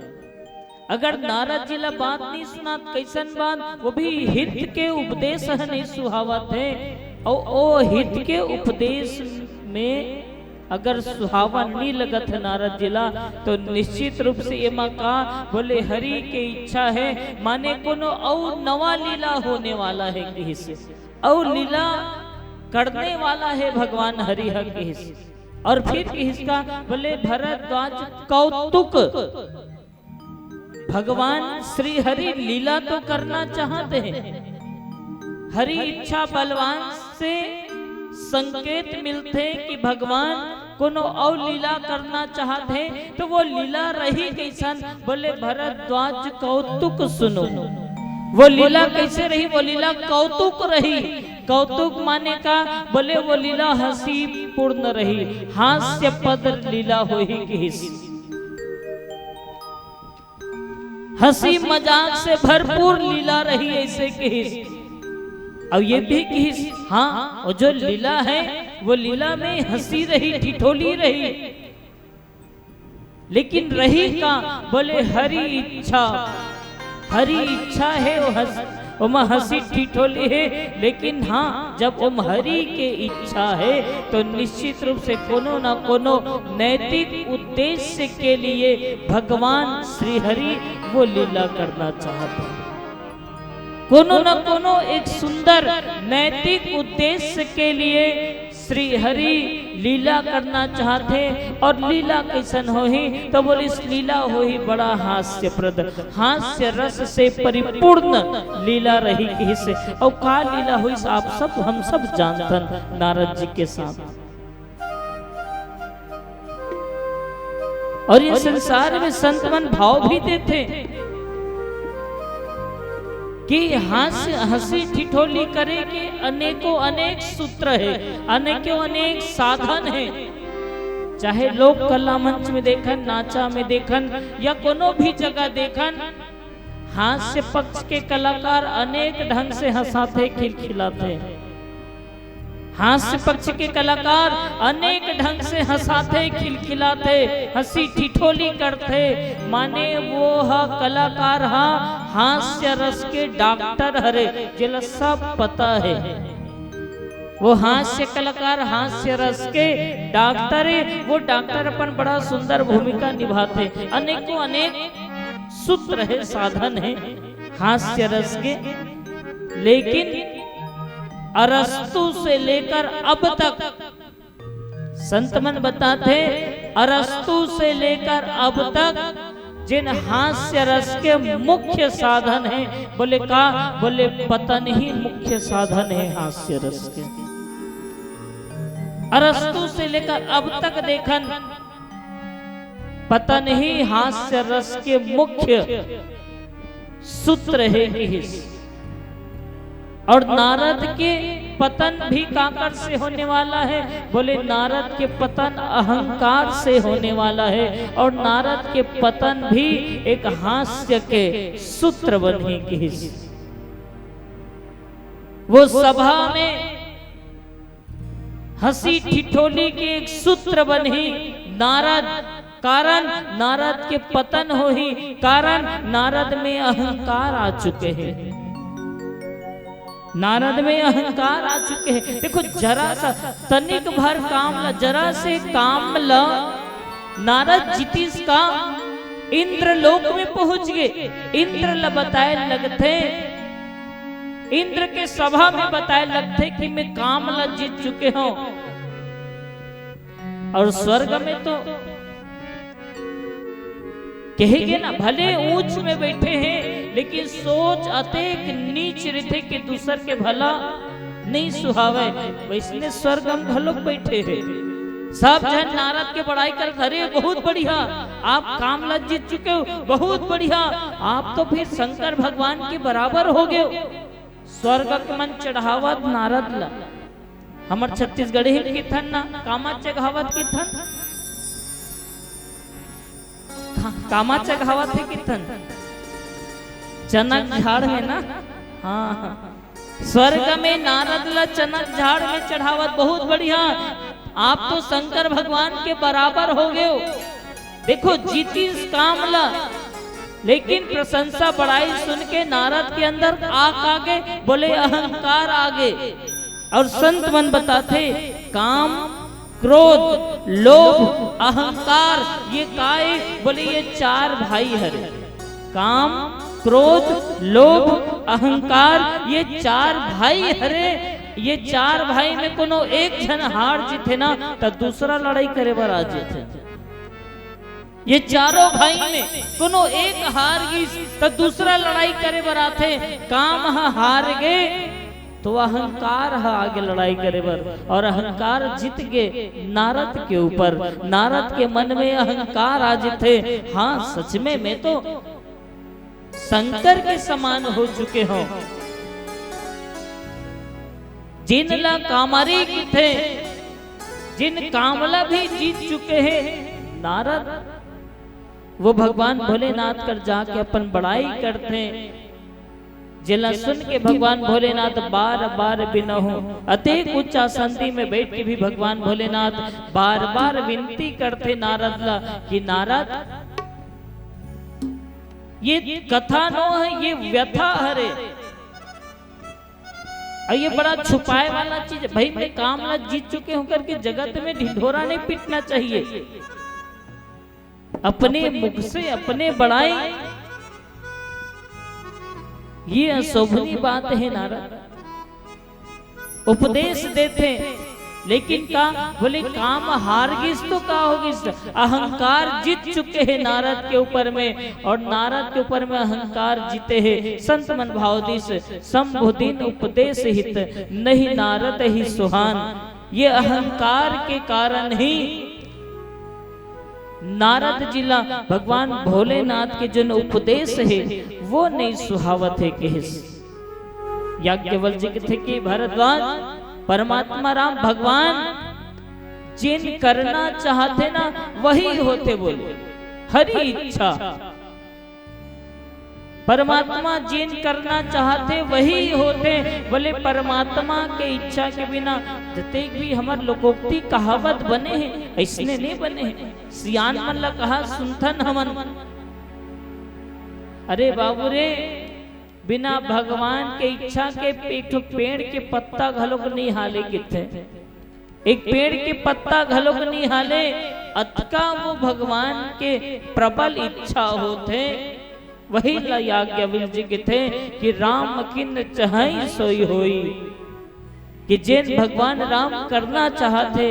अगर नारद जी ला बात नहीं सुनात, कैसन बात? वो भी हित के उपदेश ह नहीं सुहावत हे, अउ ओ हित के उपदेश में अगर सुहावन नहीं लगत हे नारद जी ला, तो निश्चित रूप से एमा का बोले हरि के इच्छा हे, माने कोनो अउ नवा लीला होने वाला हे किहिस, अउ लीला करने वाला हे भगवान हरि ह किहिस। और फिर किहिस का बोले, भरद्वाज कौतुक, भगवान श्री हरि लीला तो करना चाहत हे। हरि इच्छा बलवान से संकेत मिलथे कि भगवान कोनो अउ लीला करना चाहत हे, तो वो लीला रही कैसन? बोले, भरद्वाज कौतुक सुनो। वो लीला कैसे रही? वो लीला कौतुक रही। कौतुक माने का? बोले, वो लीला हंसी पूर्ण रही, हास्य पद लीला होही किहिस। हंसी मजाक से भरपूर लीला रही, ऐसे किहिस। अब ये भी किहिस, हाँ, वो जो लीला हे, वो लीला में हंसी रही, ठिठोली रही, लेकिन रही का? बोले, हरि इच्छा, हरि इच्छा हे, वो हंस ओमा हंसी ठिठोली हे, लेकिन हाँ, जब ओम हरि के इच्छा हे, तो निश्चित रूप से कोनो न कोनो नैतिक उद्देश्य के लिए भगवान श्री हरि वो लीला करना चाहत हे। कोनो न कोनो एक सुंदर नैतिक उद्देश्य के लिए श्री हरि लीला करना चाहत हे। और लीला कैसन होही? तो बोलिस, लीला होही बड़ा हास्यप्रद, हास्य रस से परिपूर्ण लीला रही किहिस। और का लीला होइस, आप सब, हम सब जानथन नारद जी के साथ। और ये संसार में संत मन भाव भी देथे कि हास्य, हंसी ठिठोली करे के अनेकों अनेक सूत्र हे, अनेकों अनेक साधन हे। चाहे लोक कला मंच में देखन, नाचा में देखन या कोनो भी जगह देखन, हास्य पक्ष के कलाकार अनेक ढंग से हंसाथे, खिलखिलाथे। हास्य पक्ष के कलाकार अनेक ढंग से हंसाथे, खिलखिलाथे, हंसी ठिठोली करथे। माने वो ह कलाकार ह हास्य रस के डॉक्टर हरे, जेला सब पता हे। वो हास्य कलाकार, हास्य रस के डॉक्टर हे। वो डॉक्टर अपन बड़ा सुंदर भूमिका निभाथे। अनेकों अनेक सूत्र हे, साधन हे हास्य रस के, लेकिन अरस्तु से लेकर अब तक, संत मन बताथे, अरस्तु से लेकर अब तक जिन हास्य रस के मुख्य साधन हे, बोले का? बोले पतन ही मुख्य साधन हे हास्य रस के। अरस्तु से लेकर अब तक देखन, पतन ही हास्य रस के मुख्य सूत्र हे किहिस। और नारद के पतन भी काकर से होने वाला हे? बोले, नारद के पतन अहंकार से होने वाला हे, और नारद के पतन भी एक हास्य के सूत्र बनही किहिस। वो सभा में हंसी ठिठोली के एक सूत्र बनही नारद, कारण नारद के पतन होही, कारण नारद में अहंकार आ चुके हे, नारद में अहंकार आ चुके हे। देखो, जरा सा तनिक भर काम ला, जरा से काम ला नारद जीतिस का इंद्रलोक में पहुंच गे। इंद्र ला बताए लगथे, इंद्र के सभा में बताए लगथे कि मैं काम ला जीत चुके हंव। और स्वर्ग में तो कहे गे ना, भले ऊंच में बैठे हे, लेकिन सोच अतेक नीच रहिथे कि दूसर के भला नहीं सुहावे। वैसने स्वर्ग में घलोक बैठे हे, सब झन नारद के बड़ाई करत, "अरे, बहुत बढ़िया, आप काम ला जीत चुके हो, बहुत बढ़िया, आप तो फिर शंकर भगवान के बराबर हो गए हो।" स्वर्ग के मन चढ़ावत नारद ला। हमर छत्तीसगढ़ी में किथन ना, कामा चघावत किथन, का-, कामा चघावत हे किथन, चनक झाड़ में ना। हाँ, स्वर्ग में नारद ला चनक झाड़ में चढ़ावत, बहुत बढ़िया, आप तो शंकर भगवान के बराबर हो गए हो। देखो, जीतिस काम ला, लेकिन प्रशंसा बड़ाई सुन के नारद के अंदर आग आ गे, बोले, अहंकार आ गे। और संत मन बताथे, काम, क्रोध, लोभ, अहंकार, ये काय? बोले, ये चार भाई हरे। काम, क्रोध, लोभ, अहंकार, ये चार भाई हरे। ये चार भाई में कोनो एक झन हार जीथे ना, त दूसरा लड़ाई करे बर आ जीथे। ये चारों भाई में कोनो एक हार गिस, त दूसरा लड़ाई करे बर आथे। काम ह हार गे, तो अहंकार ह आगे लड़ाई करे बर, और अहंकार जीत गे नारद के ऊपर। नारद के मन में अहंकार आ जीथे, हाँ, सच में मैं तो शंकर के समान हो चुके हंव। जिन ला कामारी किथे, जिन काम ला भी जीत चुके हे नारद, वो भगवान भोलेनाथ कर जाके अपन बड़ाई करथे। जेला सुन के भगवान भोलेनाथ बार बार बिनहूं, अतेक ऊंचा संधि में बैठ के भी भगवान भोलेनाथ बार बार विनती करथे नारद ला कि नारद, ये कथा नो हे, ये व्यथा हरे। अउ ये बड़ा छुपाए वाला चीज हे। भाई, मैं काम ला जीत चुके हंव करके जगत में ढिंढोरा नहीं पीटना चाहिए। अपने मुख से अपने बड़ाई, ये अशोभनीय बात हे नारद। उपदेश देथे, लेकिन का बोले, काम हार गिस तो का हो गिस? अहंकार जीत चुके हे नारद के ऊपर में, और नारद के ऊपर में अहंकार जीते हे। संत मन भाव दिस, शंभु दीन उपदेश हित, नहीं नारद ही सुहान। ये अहंकार के कारण ही नारद जी ला भगवान भोलेनाथ के जोन उपदेश हे, वो नहीं सुहावत हे कहिस। याज्ञवल्क्य जी कथे कि भरद्वाज, परमात्मा राम भगवान जेन करना चाहथे ना, वही होथे बोले। हरि इच्छा। परमात्मा जेन करना चाहथे, वही होथे बोले। परमात्मा के इच्छा के बिना जतेक भी हमर लोकोक्ति कहावत बने हे, अइसने नइ बने हे। सियान मन ला कहा सुनथन हमन। अरे बाबू रे, बिना भगवान के इच्छा के एक ठो पेड़ के पत्ता घलोक नइ हाले किथे। एक पेड़ के पत्ता घलोक नइ हाले, अतका वो भगवान के प्रबल इच्छा होथे। वही ला याज्ञवल्क्य जी किथे कि राम किन चहई सोई होई, कि जेन भगवान राम करना चाहथे,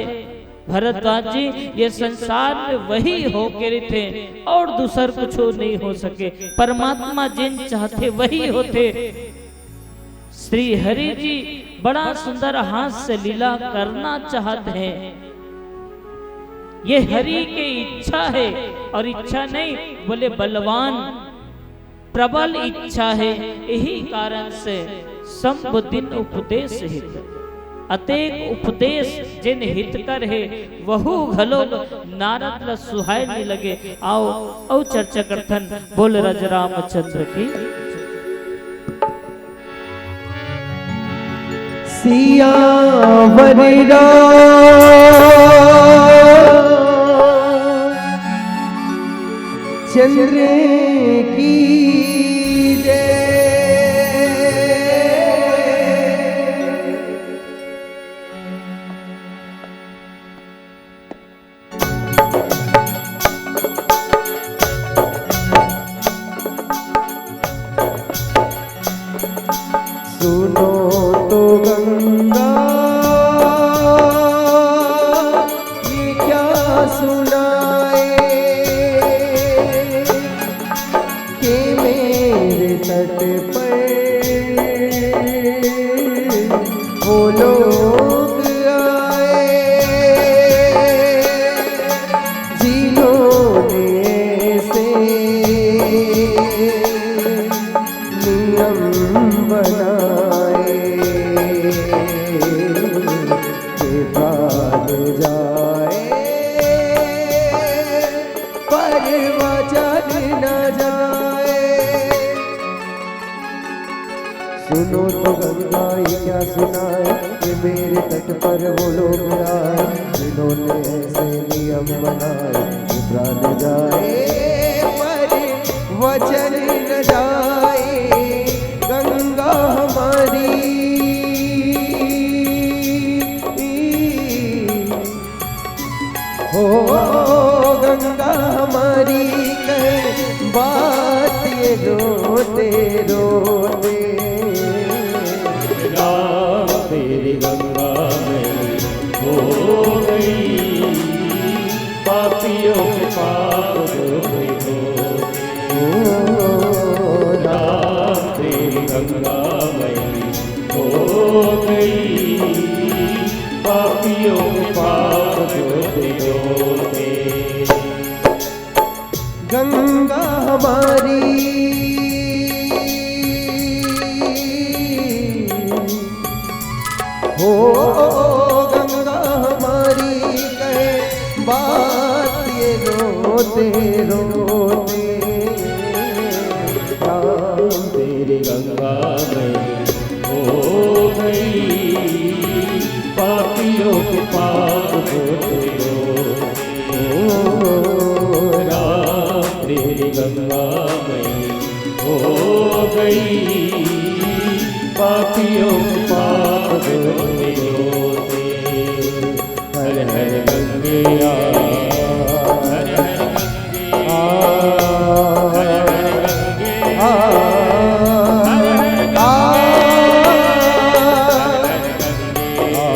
भरद्वाज जी, ये संसार में वही होके रहिथे अउ दूसर कुछो नइ हो सके। परमात्मा जेन चाहथे वही होथे। श्री हरि जी बड़ा सुंदर हास्य लीला करना चाहत हे। ये हरि के इच्छा हे अउ इच्छा नइ बोले, बलवान प्रबल इच्छा हे। यही कारण से सब दिन उपदेश हित, अतेक उपदेश जेन हितकर हे, वहू घलो नारद ल सुहाय नइ लगे। आओ, अउ चर्चा करथन। बोल राजा रामचंद्र की। सियावर रामचंद्र की जय। सुनो तो गंगा, ये क्या सुनाए, कि मेरे तट पर वो लोग आए, जिन्होंने ऐसे नियम बनाए, कि प्राण जाए, पर वचन न जाए। सुनो तो गंगा, ये क्या सुनाए, कि मेरे तट पर वो लोग आए, जिन्होंने ऐसे नियम बनाए, कि प्राण जाए, पर वचन न जाए। गंगा हमारी, हो गंगा हमारी, कहे बात ये रोते रोते। राम, तेरी गंगा मैली हो गई, पापियों के पाप धोते धोते। ओ राम, तेरी गंगा मैली हो गई, पापियों के पाप धोते धोते। गंगा हमारी, हो गंगा हमारी, कहे बात ये रोते रोते। राम, तेरी गंगा मैली हो गई, पापियों के पाप धोते धोते। ओ राम, तेरी गंगा मैली हो गई, पापियों के पाप धोते धोते। हर हर गंगे आ, हर हर गंगे आ, हर हर गंगे आ, हर हर गंगे आ,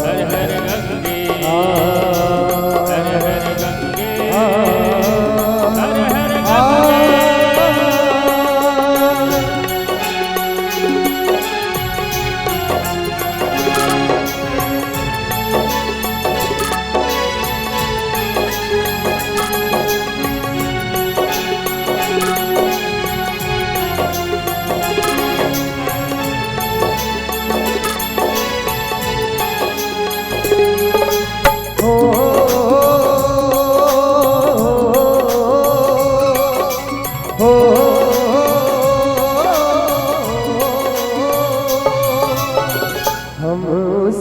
हर हर गंगे आ, हर हर गंगे आ, हर हर गंगे आ।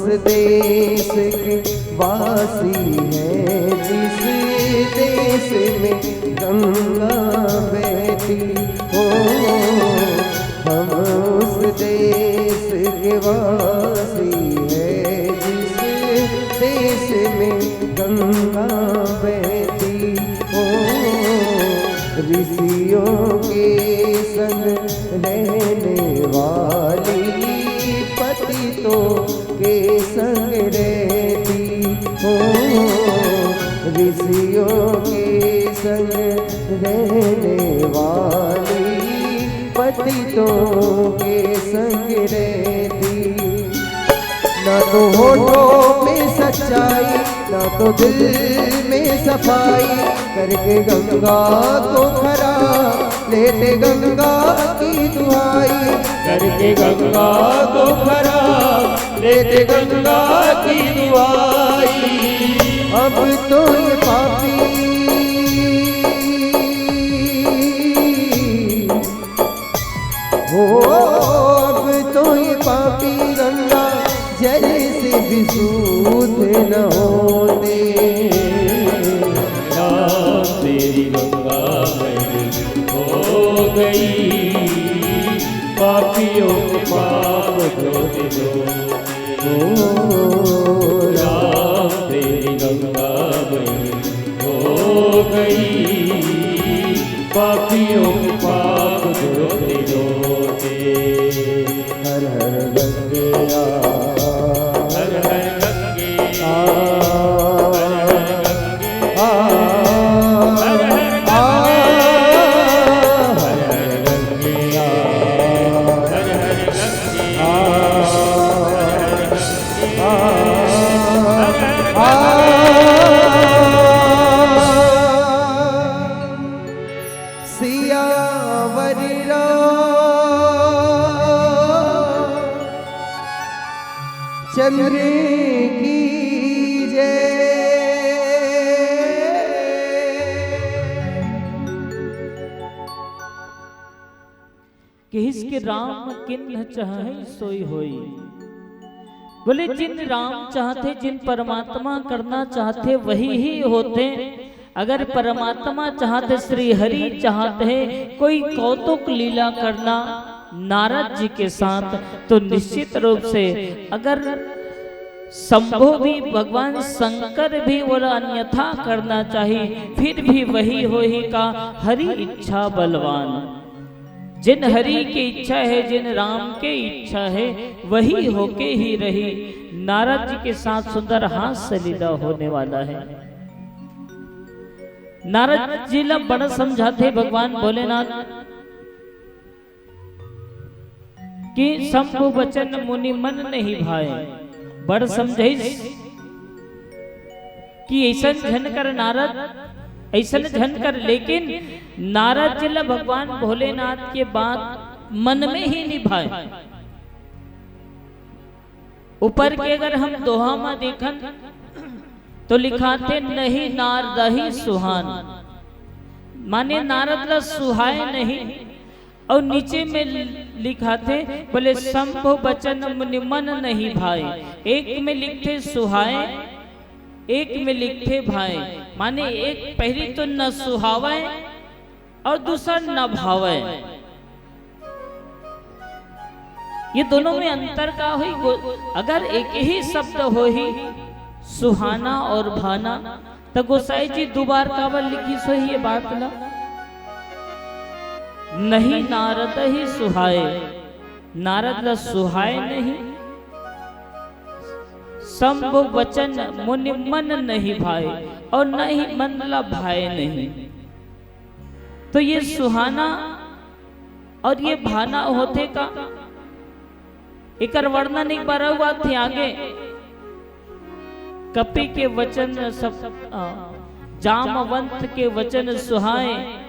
देश के वासी हैं जिस देश में गंगा बहती हो। हम उस देश के वासी हैं जिस देश में गंगा बहती हो। ऋषियों के संग रहने वाली पतितों के संग रहती हो। ऋषियों के संग रहने वाली पतितों के संग रहती। ना तो होठों में सच्चाई, ना तो दिल में सफाई। करके गंगा को खरा, लेते गंगा की दुहाई। करके गंगा को खरा, लेते गंगा की दुहाई। अब तो ये पापी, हो, अब तो ये पापी गंगा जल से भी शुद्ध न होते। राम, तेरी गंगा मलिन हो गई, पापियों के पाप धोते धोते। ओ राम, तेरी गंगा मलिन हो गई, पापियों के पाप धोते धोते। हर हर गंगे आ, हर हर गंगे आ, हर हर गंगे आ, हर हर गंगे आ, हर हर गंगे आ, हर हर गंगे आ, हर हर गंगे आ। सियावर रामचंद्र की जय। किहिस के राम किन्ह चाहे सोई होई। बोले, जिन राम चाहथे, जिन परमात्मा करना चाहथे, वही ही होथे। अगर परमात्मा चाहथे, श्री हरि चाहथे कोई कौतुक लीला करना नारद जी के साथ, तो निश्चित रूप से अगर शंभु भी, भगवान शंकर भी बोला अन्यथा करना चाहिए, फिर भी वही होही का हरि इच्छा बलवान। जिन हरि के इच्छा है, जिन राम के इच्छा है, वही होके ही रही। नारद जी के साथ सुंदर हास्य लीला होने वाला है। नारद जी ला बड़ा समझाथे भगवान भोलेनाथ कि शंभु बचन मुनि मन नहीं भाए। बड़ समझाइस कि अइसन झन कर नारद, अइसन झन कर, लेकिन नारद जी ला भगवान भोलेनाथ के बात मन में ही निभाए। ऊपर के अगर हम दोहा म देखन तो लिखाथे, "नहीं नारद ही सुहान", माने नारद ला सुहाए नहीं। और नीचे में लिखाथे, बोले, "शंभु बचन मुनि मन नहीं भाए।" एक में लिखथे सुहाए, एक में लिखथे भाए, माने एक पहली तो न सुहावे और दूसरा न भावे। ये दोनों में अंतर का होही? गो-, अगर एक ही शब्द होही, सुहाना और भाना, त गोसाई जी दुबार काबर लिखिस होही ये बात ला? नहीं नारद ही सुहाए, नारद ला सुहाए नहीं। शंभु बचन मुनि मन नहीं भाए, और न ही मन ला भाए नहीं। तो ये सुहाना और ये भाना होथे का? एकर वर्णन एक बार अउ आथे आगे। कपि के वचन सब, अ, जामवंत के वचन सुहाए,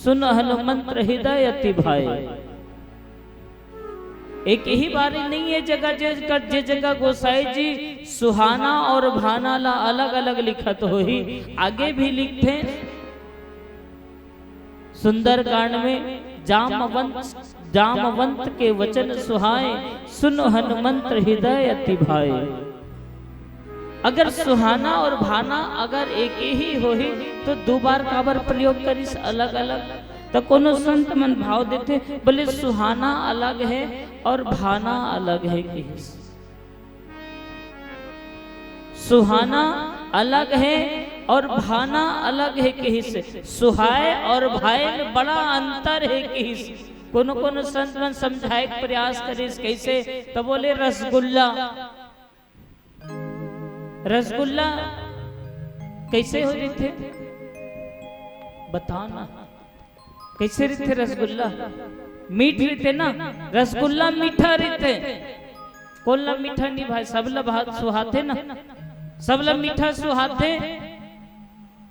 सुन हनुमंत हृदय अति भाए। एक ही बारी नहीं है जगह, जे, जे जगह गोसाई जी सुहाना और भाना ला अलग-अलग लिखत होही, आगे भी लिखथे। सुंदरकांड में जामवंत, जामवंत के वचन सुहाए, सुन हनुमंत हृदय अति भाए। अगर सुहाना और भाना अगर एक ही होही, तो दो बार काबर प्रयोग करिस अलग-अलग? तो कोनो संत मन भाव देथे, बोले, "सुहाना अलग है और भाना अलग है," कहिस। सुहाना अलग है और भाना अलग है कहिस। सुहाए और भाए में बड़ा अंतर है कहिस। कोनो कोनो संत मन समझाए के प्रयास करिस, कैसे? तो बोले, रसगुल्ला, रसगुल्ला कैसे हो रहिथे? बता ना, कैसे रहिथे रसगुल्ला? मीठ रहिथे ना, रसगुल्ला मीठा रहिथे। कोन ला मीठा नहीं भाई, सबला भात सुहाथे ना, सबला मीठा सुहाथे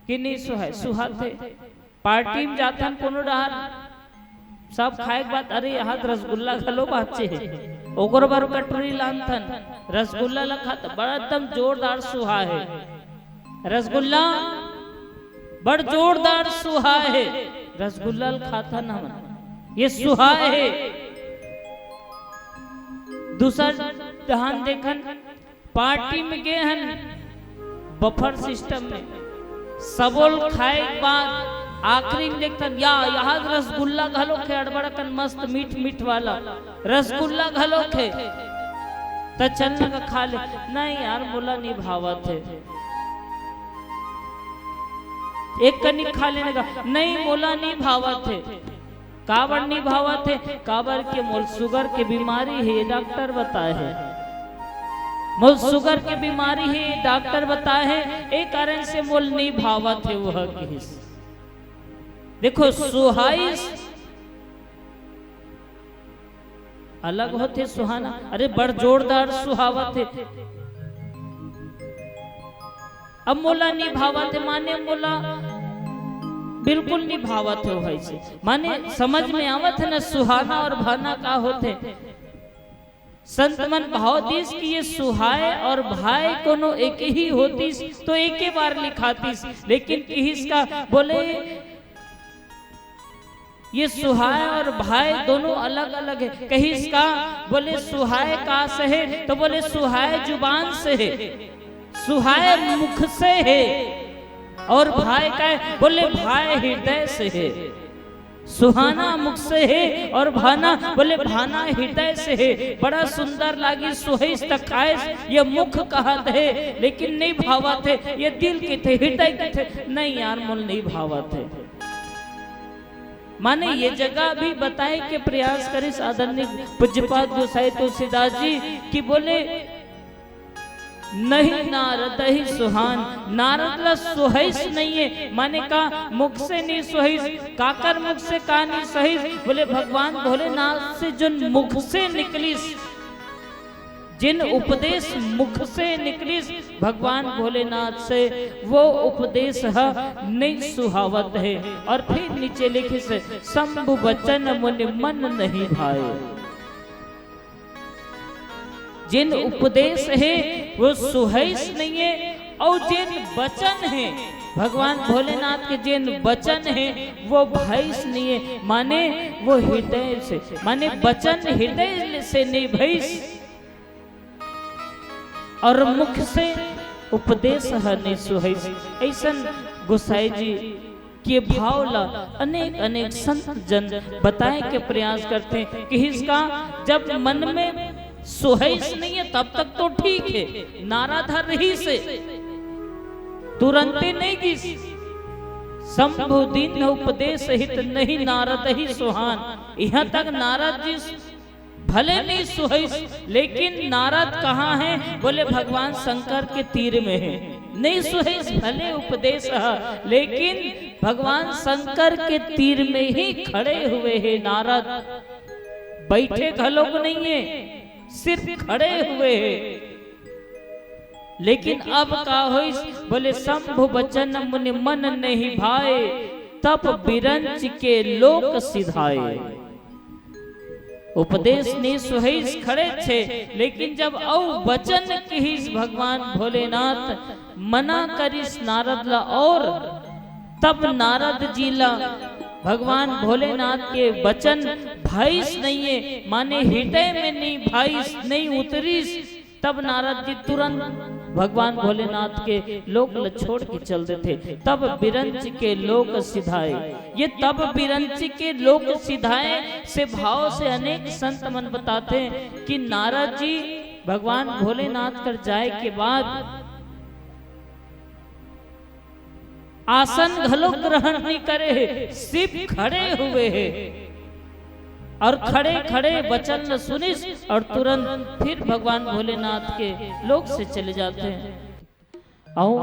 कि नहीं सुहाए? सुहाथे। पार्टी में जाथन कोनो डहर, सब खाए के बाद, "अरे, यहाँ तो रसगुल्ला घलो बाचे हे।" ओकरो बर कटोरी लानथन, रसगुल्ला ला खात, बड़ा एकदम जोरदार सुहा हे रसगुल्ला, बड़ जोरदार सुहा हे रसगुल्ला ला खाथन हमन, ये सुहा हे। दूसर डहन देखन, पार्टी में गे हन, बफर सिस्टम में, सबो ल खाए के बाद आखिरी में देखथन, या, यहाँ रसगुल्ला घलो खे, अड़बड़ अकन मस्त मीठ मीठ वाला रसगुल्ला घलो खे, त चल न का खा ले। नहीं यार, मोला नहीं भावत हे। एक कनिक खा लेने का, नहीं, मोला नहीं भावत हे। काबर नहीं भावत हे? काबर के मोल सुगर के बीमारी हे, डॉक्टर बताए हे। मोल सुगर के बीमारी हे, डॉक्टर बताए हे, ए कारण से मोल नहीं भावत हे, वह कहिस। देखो, सुहाइस अलग होथे सुहाना। अरे, बड़ जोरदार सुहावत हे। अब मोला नहीं भावत हे, माने मोला बिल्कुल नहीं भावत हे भाई से। माने समझ में आवत हे ना सुहाना और भाना का होथे। संत मन भाव दिस कि ये सुहाए और भाए कोनो एक ही होतिस तो एके बार लिखातिस, लेकिन किहिस का बोले ये सुहाए और भाए दोनों अलग-अलग हे। कहिस का? बोले, "सुहाए का से हे?" तो बोले, "सुहाए जुबान से हे, सुहाए मुख से हे, और भाए का हे?" बोले, "भाए हृदय से हे।" सुहाना मुख से हे और भाना, बोले, "भाना हृदय से हे।" बड़ा सुंदर लागिस, सुहइस त खाइस, ये मुख कहत हे, लेकिन नहीं भावत हे, ये दिल के थे, हृदय के थे, नहीं यार, मोल नहीं भावत हे। माने ये जगह भी बताए के प्रयास करिस आदरणीय पूज्यपाद गोसाई तुलसीदास जी कि बोले, "नहीं नारद ही सुहान।" नारद ला सुहइस नहीं हे, माने का मुख से नहीं सुहइस, काकर मुख से का नहीं सुहइस? बोले भगवान भोलेनाथ से जोन मुख से निकलिस, जिन उपदेश मुख से निकलिस भगवान भोलेनाथ से, वो उपदेश ह नहीं सुहावत हे। और फिर नीचे लिखिस, "शंभु बचन मुनि मन नहीं भाए।" जिन उपदेश हे, वो सुहइस नहीं हे, और जिन वचन हे, भगवान भोलेनाथ के जिन वचन हे, वो भइस नहीं हे, माने वो हृदय से, माने वचन हृदय से नहीं भइस। और मुख से उपदेश ह नहीं सुहइस। अइसन गोसाई जी के भाव ला अनेक अनेक संत जन बताए के प्रयास करथे। किहिस का जब मन में सुहइस नहीं हे तब तक तो ठीक हे, नारद हर रहिस हे, तुरंते नहीं गिस। शंभु दीन्ह उपदेश हित, नहीं नारद ही सुहान। यहाँ तक नारद जी भले नहीं सुहइस, लेकिन नारद कहाँ हे? बोले भगवान शंकर के तीर में हे। नहीं सुहइस भले उपदेश ह, लेकिन भगवान शंकर के तीर में ही खड़े हुए हे नारद। बैठे घलोक नहीं हे, सिर्फ खड़े हुए हे। लेकिन अब का होइस? बोले शंभु बचन मुनि मन नहीं भाए, तप बिरंच के लोक सिधाए। उपदेश नहीं सुहइस खड़े हे, लेकिन जब अउ वचन किहिस भगवान भोलेनाथ, मना करिस नारद ला, और तब नारद जी ला भगवान भोलेनाथ के वचन भाइस नइये, माने हृदय में नइ भाइस, नइ उतरिस, तब नारद जी तुरंत भगवान भोलेनाथ के लोक ल छोड़ के चल देथे। तब बिरंच के लोक सिधाए, ये तब बिरंच के लोक सिधाए से भाव से अनेक संत मन बताथे कि नारद जी भगवान भोलेनाथ कर जाए के बाद आसन घलो ग्रहण नइ करे हे, सिर्फ खड़े हुए हे। अउ खड़े खड़े वचन ल सुनिस अउ तुरंत फिर भगवान भोलेनाथ के लोक से चले जाथे। अउ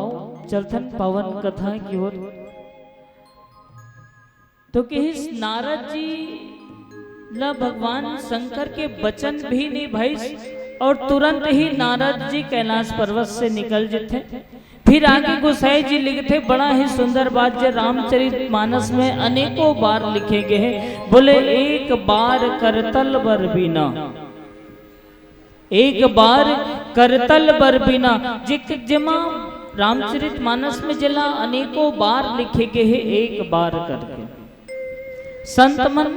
चलथन पावन कथा की ओर। तो कहिस नारद जी ला भगवान शंकर के वचन भी नइ भाइस अउ तुरंत ही नारद जी कैलाश पर्वत से निकल जथे। फिर आगे गोसाई जी लिखथे, बड़ा ही सुंदर बात, जे रामचरित मानस में अनेकों बार लिखे गए हैं। बोले, एक बार करतल बर बीना, एक बार करतल बर बीना, जे, जेमा रामचरित मानस में जेला अनेकों बार लिखे गए हैं, एक बार करके। संत मन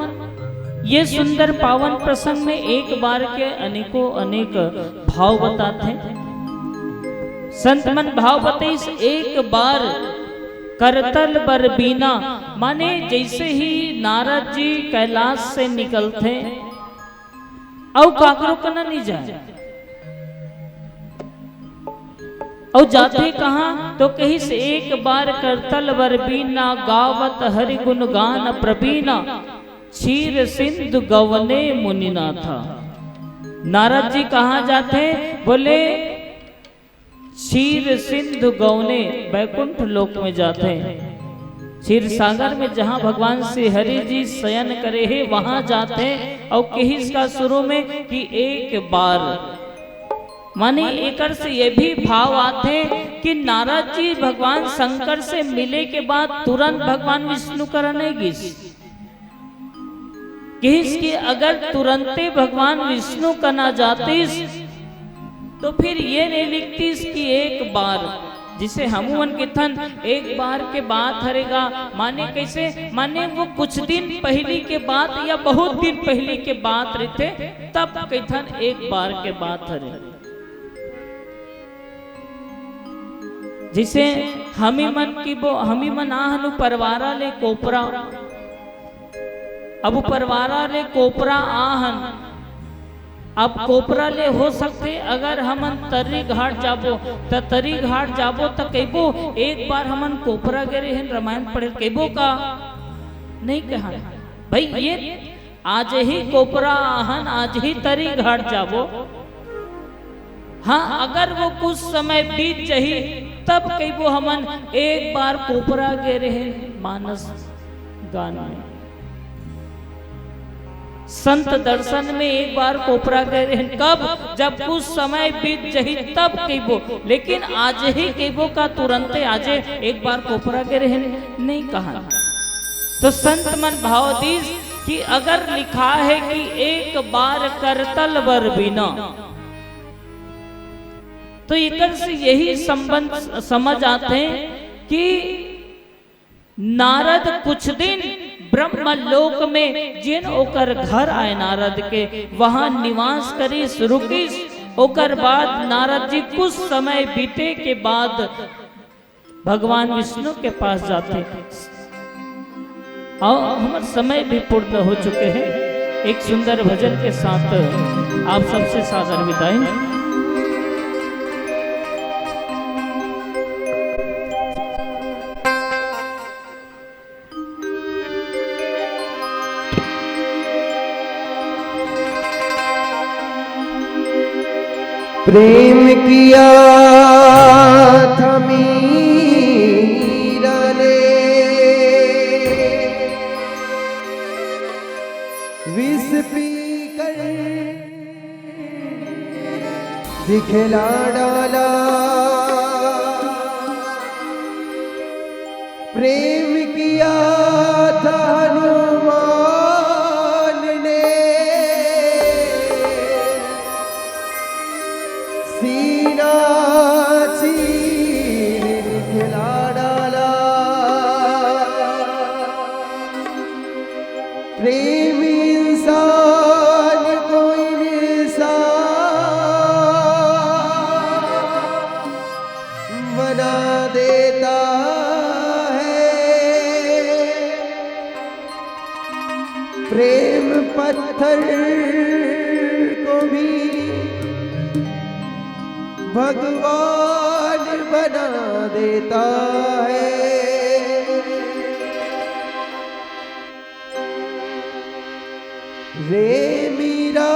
ये सुंदर पावन प्रसंग में एक बार के अनेकों अनेक भाव बताथे। संत मन भाव बतइस, एक बार करतल बर बीना, माने जैसे ही नारद जी कैलाश से निकलथे, अउ काकरो कना नइ जाय। अउ जाथे कहाँ? तो कहिस, एक बार करतल बर बीना, गावत हरि गुण गान प्रवीणा, क्षीर सिंधु गवने मुनिनाथा। नारद जी कहाँ जाथे? बोले, क्षीर सिंधु गवने, बैकुंठ लोक में जाथे। क्षीर सागर में जहाँ भगवान श्री हरि जी शयन करे हे, वहाँ जाथे। अउ कहिस का शुरू में कि एक बार, माने एकर से ये भी भाव आथे कि नारद जी भगवान शंकर से मिले के बाद तुरंत भगवान विष्णु करा नइ गिस। कहिस कि अगर तुरंते भगवान विष्णु कना जातिस, तो फिर ये नइ लिखतिस कि एक बार, जिसे हमू मन किथन एक बार के बात हरे गा, माने कैसे? माने वो कुछ दिन पहिली के बात या बहुत दिन पहिली के बात रहिथे, तब कहिथन एक बार के बात हरे। जिसे हमी मन की बो, हमी मन आहन उ परवारा ले कोपरा, अब उ परवारा ले कोपरा आहन। अब कोपरा ले हो सकथे, अगर हमन तर्री घाट जाबो, त तर्री घाट जाबो, त कहिबो, एक बार हमन कोपरा गे रहेन, रामायण पढ़े, कहिबो का? नइ कहन। भाई, ये आज ही कोपरा आहन, आज ही तर्री घाट जाबो। हाँ, अगर वो कुछ समय बीत जही, तब कहिबो हमन एक बार कोपरा गे रहेन मानस गान में। संत दर्शन में एक बार कोपरा गे रहेन। कब? जब कुछ समय बीत जही, तब कहिबो। लेकिन आज ही कहिबो का तुरंते आजे एक बार कोपरा गे रहेन? नइ कहन। तो संत मन भाव दीस कि अगर लिखा है कि एक बार करतल बर बीना, तो एकर से यही संबंध समझ आथे कि नारद कुछ दिन ब्रह्म लोक में, जेन ओकर घर आय नारद के, वहां निवास करिस, रुकिस। ओकर बाद नारद जी कुछ समय बीते के बाद भगवान विष्णु के पास जाथे। अउ हमर समय भी पूर्ण हो चुके हे। एक सुंदर भजन के साथ आप सबसे सादर विदाई। प्रेम किया था मीरा ने, विष पीकर दिखला डाला। प्रेम किया था हनुमान ने, सीना चीर दिखला डाला। प्रेम इंसान को इंसान बना देता है। प्रेम पत्थर को भी भगवान बना देता है। रे मीरा,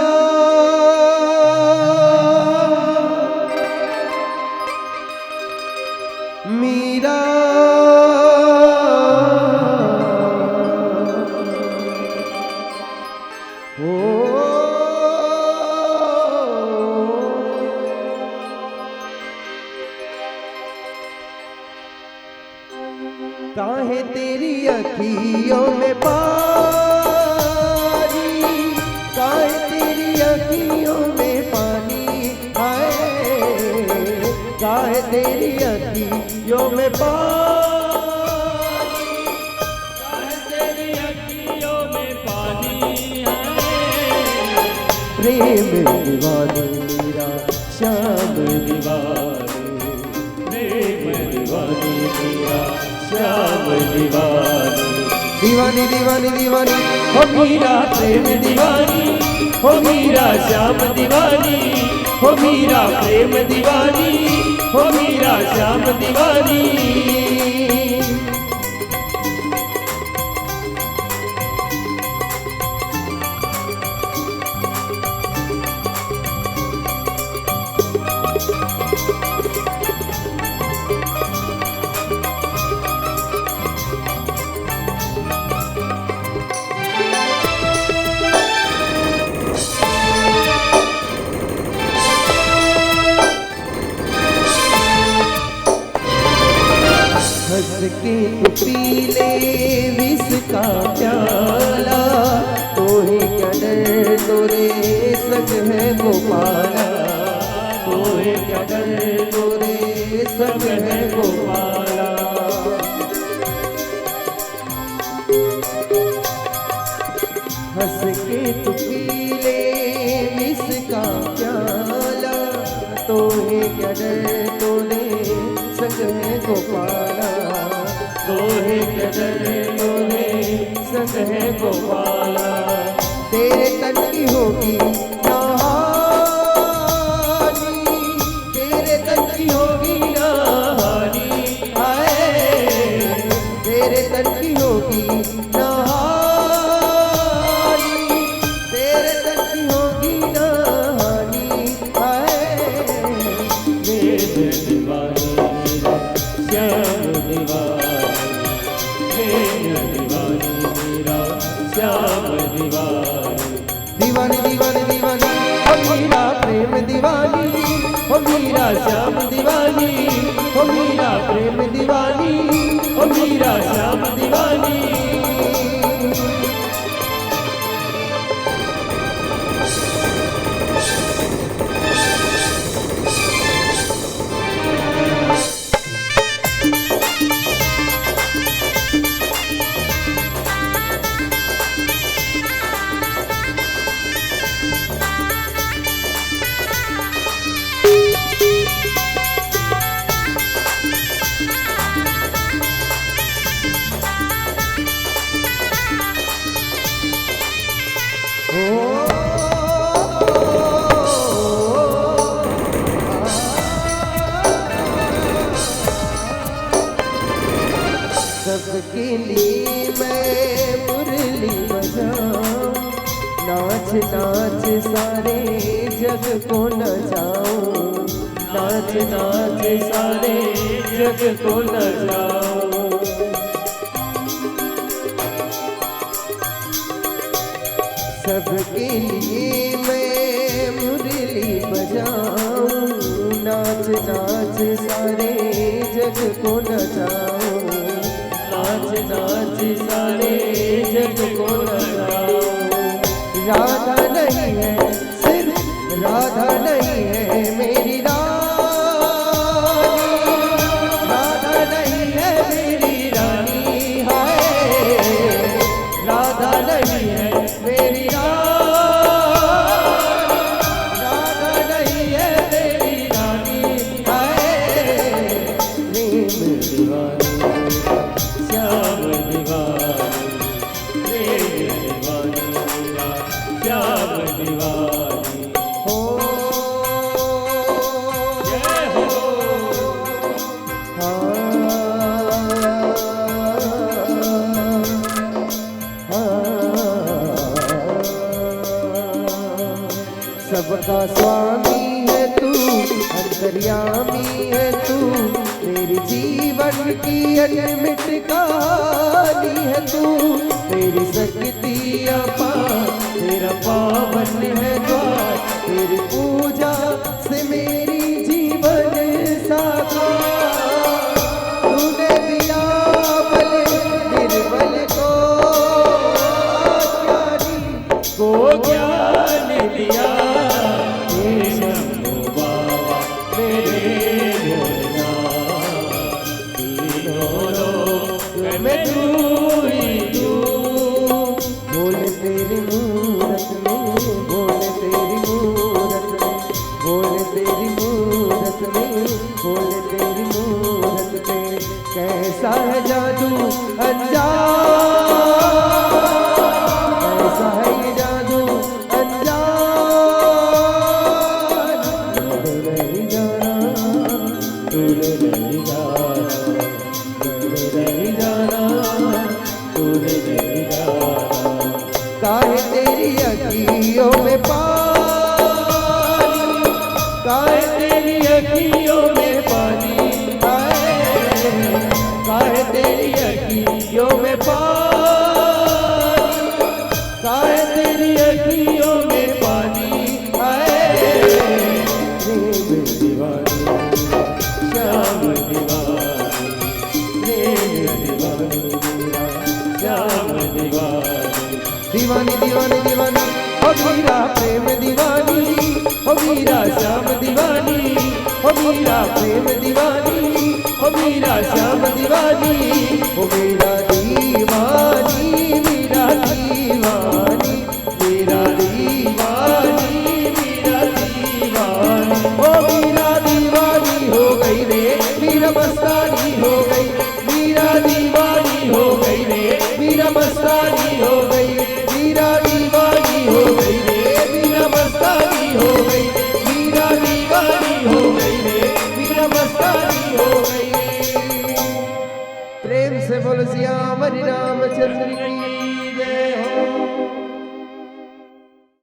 मीरा, ओ। काहे तेरी अखियों में पानी, काहे तेरी अखियों में पानी, हाय, काहे तेरी अखियों में पानी, काहे तेरी अखियों में पानी है। प्रेम दीवानी मीरा, श्याम दीवानी। प्रेम दीवानी मीरा, श्याम दीवानी। दीवानी, दीवानी, दीवानी, हो मीरा प्रेम दीवानी, हो मीरा श्याम दीवानी, हो मीरा प्रेम दीवानी, हो मीरा श्याम दीवानी। हंस के तू पी ले विष का प्याला, तोहे क्या डर, तोरे संग है गोपाला, तोहे क्या डर, तोरे संग है गोपाला। हंस के तू पी ले विष का प्याला, तोहे क्या डर, तोरे संग है गोपाला, तोहे क्या डर, तोरे संग है गोपाला। तेरे तन की होगी ना हानि, तेरे तन की होगी ना हानि, हाय, तेरे तन की होगी ना हानि, तेरे तन की होगी ना हानि, हाय। प्रेम दीवानी मीरा, श्याम दीवानी, प्रेम दीवानी मीरा, श्याम दीवानी। दीवानी, दीवानी, दीवानी, ओ मीरा प्रेम दीवानी, ओ मीरा श्याम दीवानी, ओ मीरा प्रेम दीवानी, ओ मीरा श्याम दीवानी। सबके लिए मैं मुरली बजाऊं, नाच नाच सारे जग को नचाऊं, नाच नाच सारे जग को नचाऊं। सबके लिए मैं मुरली बजाऊं, नाच नाच सारे जग को नचाऊं, नाच नाच सारे जग को नचाऊं। राधा नहीं है, सिर्फ राधा नहीं है मेरी रानी, राधा नहीं है मेरी रानी, हाय। राधा नहीं मेरी रानी, राधा नहीं है तेरी रानी। हाय प्रेम दीवानी, श्याम दीवानी, प्रेम दीवानी, श्याम दीवानी। हो। जय हो। हाँ, हाँ, हाँ। सबका स्वामी है तू, अंतर्यामी है तू, मेरे जीवन की अनमिट कहानी है तू। तेरी शक्ति अपार, तेरा पावन है द्वार, तेरी पूजा से मेरी जीवन साकार। तूने दिया बल निर्बल को ज्ञानी, को ज्ञान दिया हे शंभो बाबा मेरे भोलेनाथ। तीनों लोक में तू ही तू। बोल तेरी मूरत में, बोल तेरी मूरत में, बोल तेरी मूरत में, बोल तेरी मूरत पे कैसा है जादू अनजान, कैसा है ये जादू अनजान। दूर नहीं जाना, दूर नहीं जाना, दूर नहीं जाना, दूर नहीं जाना। काहे तेरी अखियों में पानी, काहे तेरी अखियों में पानी, हाय, काहे तेरी अखियों में पानी, काहे तेरी अखियों में पानी, हाय, प्रेम दीवानी, श्याम दीवानी, प्रेम दीवानी, श्याम दीवानी। दीवानी, दीवानी, दीवानी, ओ मीरा प्रेम दीवानी, ओ मीरा श्याम दीवानी, ओ मीरा प्रेम दीवानी, ओ मीरा श्याम दीवानी, ओ मीरा दीवानी, मीरा दीवानी, मीरा दीवानी, मीरा दीवानी, ओ मीरा दीवानी हो गई रे, मीरा मस्तानी हो गई, मीरा दीवानी हो गई रे, मीरा मस्तानी हो गई, मीरा दीवानी हो गई रे, मीरा मस्तानी हो गई, मीरा दीवानी हो गई रे, मीरा मस्तानी हो गई। प्रेम से बोलो सियावर रामचंद्र की।